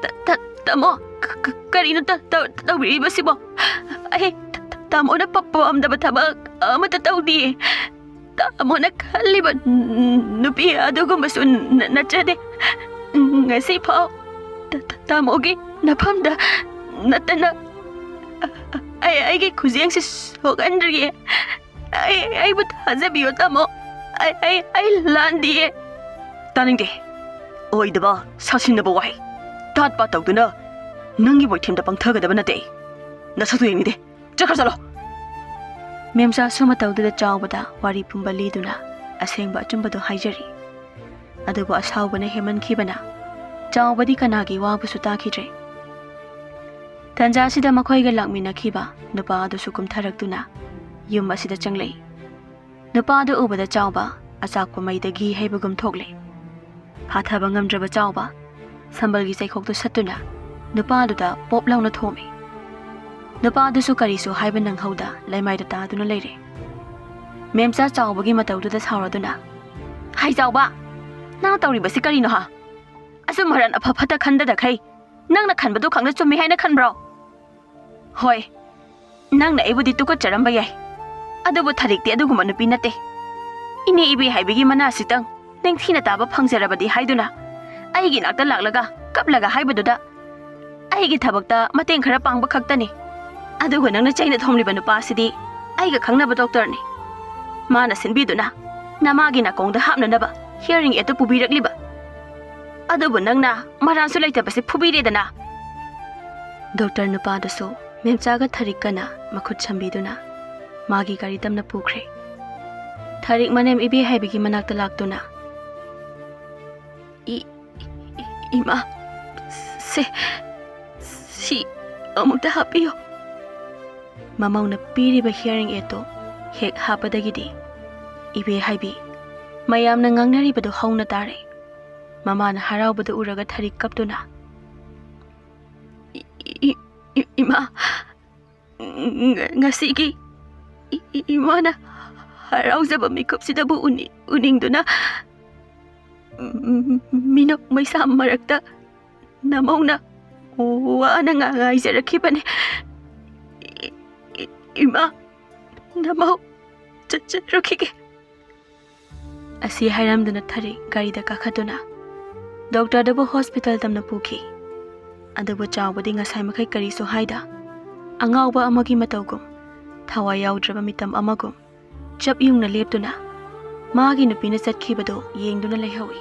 "ꯇ-, ꯇ-, ꯇꯥꯃꯣ, ꯀ-, ꯀ-, ꯀꯔꯤꯅꯣ ꯇ-, ꯇ-, ꯇꯧꯕꯤꯔꯤꯕꯁꯤꯕꯣ? ꯑꯩ ꯇ-, ꯇ-, ꯇꯥꯃꯣꯅ ꯄ-, ꯄꯥꯝꯗꯕ ꯊꯕꯛ ꯑꯃꯠꯇ ꯇꯧꯗꯤꯌꯦ꯫ ꯇꯥꯃꯣꯅ ꯈꯜꯂꯤꯕ ꯅꯨꯄꯤ ꯑꯗꯨꯒꯨꯝꯕꯁꯨ ꯅ-, ꯅꯠꯆꯗꯦ꯫ ꯉꯁꯤ ꯐꯥꯎ ꯇ-, ꯇ-, ꯇꯥꯃꯣꯒꯤ ꯅꯐꯝꯗ ꯅꯠꯇꯅ ꯑꯩ, ꯑꯩꯒꯤ ꯈꯨꯖꯦꯡꯁꯤ ꯁꯣꯛꯍꯟꯗ꯭ꯔꯤꯌꯦ꯫ ꯑꯩ, ꯑꯩꯕꯨ ꯊꯥꯖꯕꯤꯌꯣ, ꯇꯥꯃꯣ꯫ ꯑꯩ, ꯑꯩ, ꯑꯩ ꯂꯥꯟꯗꯤꯌꯦ"꯫ "ꯇꯥꯅꯤꯡꯗꯦ꯫ ꯑꯣꯏꯗꯕ ꯁꯥꯁꯤꯟꯅꯕ ꯋꯥꯍꯩ꯫ ꯇꯥꯠ ꯄꯥꯠ ꯇꯧꯗꯨꯅ ꯅꯪꯒꯤ ꯃꯣꯏꯊꯦꯝꯗ ꯄꯪꯊꯒꯗꯕ ꯅꯠꯇꯦ ꯑꯩ꯫ ꯅꯁꯛꯇꯨ ꯌꯦꯡꯅꯤꯡꯗꯦ꯫ ꯆꯠꯈ꯭ꯔ ꯆꯠꯂꯣ"꯫ ꯃꯦꯝꯆꯥꯁꯨ ꯃꯇꯧꯗꯨꯗ ꯆꯥꯎꯕꯗ ꯋꯥꯔꯤ ꯄꯨꯝꯕ ꯂꯤꯗꯨꯅ ꯑꯁꯦꯡꯕ ꯑꯆꯨꯝꯕꯗꯨ ꯍꯥꯏꯖꯔꯤ꯫ ꯑꯗꯨꯕꯨ ꯑꯁꯥꯎꯕꯅ ꯍꯦꯟꯃꯟꯈꯤꯕꯅ ꯆꯥꯎꯕꯗꯤ ꯀꯅꯥꯒꯤ ꯋꯥꯕꯨꯁꯨ ꯇꯥꯈꯤꯗ꯭ꯔꯦ꯫ ꯇꯥꯟꯖꯥꯁꯤꯗ ꯃꯈꯣꯏꯒ ꯂꯥꯛꯃꯤꯟꯅꯈꯤꯕ ꯅꯨꯄꯥ ꯑꯗꯨꯁꯨ ꯀꯨꯝꯊꯔꯛꯇꯨꯅ ꯌꯨꯝ ꯑꯁꯤꯗ ꯆꯪꯂꯛꯏ꯫ ꯅꯨꯄꯥ ꯑꯗꯨ ꯎꯕꯗ ꯆꯥꯎꯕ ꯑꯆꯥꯛꯄ ꯃꯩꯗ ꯘꯤ ꯍꯩꯕꯒꯨꯝ ꯊꯣꯛꯂꯦ꯫ ꯐꯥꯊꯕ ꯉꯝꯗ꯭ꯔꯕ ꯆꯥꯎꯕ ꯁꯝꯕꯜꯒꯤ ꯆꯩꯈꯣꯛꯇꯨ ꯁꯠꯇꯨꯅ ꯅꯨꯄꯥ ꯑꯗꯨꯗ ꯄꯣꯞ ꯂꯥꯎꯅ ꯊꯣꯝꯃꯤ꯫ ꯅꯨꯄꯥ ꯑꯗꯨꯁꯨ ꯀꯔꯤꯁꯨ ꯍꯥꯏꯕ ꯅꯪꯍꯧꯗ ꯂꯩꯃꯥꯏꯗ ꯇꯥꯗꯨꯅ ꯂꯩꯔꯦ꯫ ꯃꯦꯝꯆꯥ ꯆꯥꯎꯕꯒꯤ ꯃꯇꯧꯗꯨꯗ ꯁꯥꯎꯔꯗꯨꯅ, "ꯍꯥꯏ ꯆꯥꯎꯕ, ꯅꯪꯅ ꯇꯧꯔꯤꯕꯁꯤ ꯀꯔꯤꯅꯣ ꯍꯥ? ꯑꯆꯨꯝ ꯑꯔꯥꯟ ꯑꯐ ꯐꯠꯇ ꯈꯟꯗꯗꯈꯩ ꯅꯪꯅ ꯈꯟꯕꯗꯨ ꯈꯛꯅ ꯆꯨꯝꯃꯤ ꯍꯥꯏꯅ ꯈꯟꯕ꯭ꯔꯣ? ꯍꯣꯏ, ꯅꯪꯅ ꯑꯩꯕꯨꯗꯤ ꯇꯨꯀꯠꯆꯔꯝꯕ ꯌꯥꯏ, ꯑꯗꯨꯕꯨ ꯊꯔꯤꯛꯇꯤ ꯑꯗꯨꯒꯨꯝꯕ ꯅꯨꯄꯤ ꯅꯠꯇꯦ꯫ ꯏꯅꯦ ꯏꯕꯦ ꯍꯥꯏꯕꯤꯒꯤ ꯃꯅꯥꯁꯤꯇꯪ ꯅꯤꯡꯊꯤꯅ ꯇꯥꯕ ꯐꯪꯖꯔꯕꯗꯤ ꯍꯥꯏꯗꯨꯅ ꯑꯩꯒꯤ ꯅꯥꯛꯇ ꯂꯥꯛꯂꯒ ꯀꯞꯂꯒ ꯍꯥꯏꯕꯗꯨꯗ ꯑꯩꯒꯤ ꯊꯕꯛꯇ ꯃꯇꯦꯡ ꯈꯔ ꯄꯥꯡꯕ ꯈꯛꯇꯅꯤ꯫ ꯑꯗꯨꯒ ꯅꯪꯅ ꯆꯩꯅ ꯊꯣꯝꯂꯤꯕ ꯅꯨꯄꯥꯁꯤꯗꯤ ꯑꯩꯒ ꯈꯪꯅꯕ ꯗꯣꯛꯇꯔꯅꯤ꯫ ꯃꯥꯅ ꯁꯤꯟꯕꯤꯗꯨꯅ ꯅꯃꯥꯒꯤ ꯅꯥꯀꯣꯡꯗ ꯍꯥꯞꯅꯅꯕ hearing aid ꯇꯨ ꯄꯨꯕꯤꯔꯛꯂꯤꯕ꯫ ꯑꯗꯨꯕꯨ ꯅꯪꯅ ꯃꯔꯥꯟꯁꯨ ꯂꯩꯇꯕꯁꯤ ꯐꯨꯕꯤꯔꯦꯗꯅ꯫ ꯗꯣꯛꯇꯔ ꯅꯨꯄꯥꯗꯨꯁꯨ ꯃꯦꯝꯆꯥꯒ ꯊꯔꯤꯛꯀꯅ ꯃꯈꯨꯠ ꯁꯝꯕꯤꯗꯨꯅ ꯃꯥꯒꯤ ꯒꯥꯔꯤ ꯇꯝꯅ ꯄꯨꯈ꯭ꯔꯦ꯫ ꯊꯔꯤꯛ ꯃꯅꯦꯝ ꯏꯕꯦ ꯍꯥꯏꯕꯤꯒꯤ ꯃꯅꯥꯛꯇ ꯂꯥꯛꯇꯨꯅ, "ꯏ-, ꯏ-, ꯏꯃꯥ, ꯁꯦ, ꯁꯤ ꯑꯃꯨꯛꯇ ꯍꯥꯞꯄꯤꯌꯨ꯫" ꯃꯃꯧꯅ ꯄꯤꯔꯤꯕ hearing aid ꯇꯨ ꯍꯦꯛ ꯍꯥꯞꯄꯗꯒꯤꯗꯤ ꯏꯕꯦ ꯍꯥꯏꯕꯤ ꯃꯌꯥꯝꯅ ꯉꯥꯡꯅꯔꯤꯕꯗꯨ ꯍꯧꯅ ꯇꯥꯔꯦ꯫ ꯃꯃꯥꯅ ꯍꯔꯥꯎꯕꯗꯨ ꯎꯔꯒ ꯊꯔꯤꯛ ꯀꯞꯇꯨꯅ, "ꯏ-, ꯏ-, ꯏ-, ꯏꯃꯥ, ꯉ-, ꯉꯁꯤꯒꯤ ꯏ-, ꯏ-, ꯏꯃꯥꯅ ꯍꯔꯥꯎꯖꯕ ꯃꯤꯀꯨꯞꯁꯤꯗꯕꯨ ꯎꯅꯤ-, ꯎꯅꯤꯡꯗꯨꯅ ꯃꯤꯅꯣꯛ ꯃꯩꯁꯥ ꯃꯔꯛꯇ ꯅꯃꯧꯅ ꯋꯥꯅ ꯉꯥ-, ꯉꯥꯏꯖꯔꯛꯈꯤꯕꯅꯤ꯫ ꯏ-, ꯏ-, ꯏꯃꯥ, ꯅꯃꯧ ꯆꯠꯆꯔꯨꯈꯤꯒꯦ꯫" ꯑꯁꯤ ꯍꯥꯏꯔꯝꯗꯨꯅ ꯊꯔꯤꯛ ꯒꯥꯔꯤꯗ ꯀꯥꯈꯠꯇꯨꯅ ꯗꯣꯛꯇꯔꯗꯕꯨ ꯍꯣꯁꯄꯤꯇꯥꯜ ꯇꯝꯅ ꯄꯨꯈꯤ꯫ ꯑꯗꯨꯕꯨ ꯆꯥꯎꯕꯗꯤ ꯉꯁꯥꯏ ꯃꯈꯩ ꯀꯔꯤꯁꯨ ꯍꯥꯏꯗ, ꯑꯉꯥꯎꯕ ꯑꯃꯒꯤ ꯃꯇꯧꯒꯨꯝ ꯊꯋꯥꯏ ꯌꯥꯎꯗ꯭ꯔꯕ ꯃꯤꯇꯝ ꯑꯃꯒꯨꯝ ꯆꯞ ꯌꯨꯡꯅ ꯂꯦꯞꯇꯨꯅ ꯃꯥꯒꯤ ꯅꯨꯄꯤꯅ ꯆꯠꯈꯤꯕꯗꯨ ꯌꯦꯡꯗꯨꯅ ꯂꯩꯍꯧꯏ꯫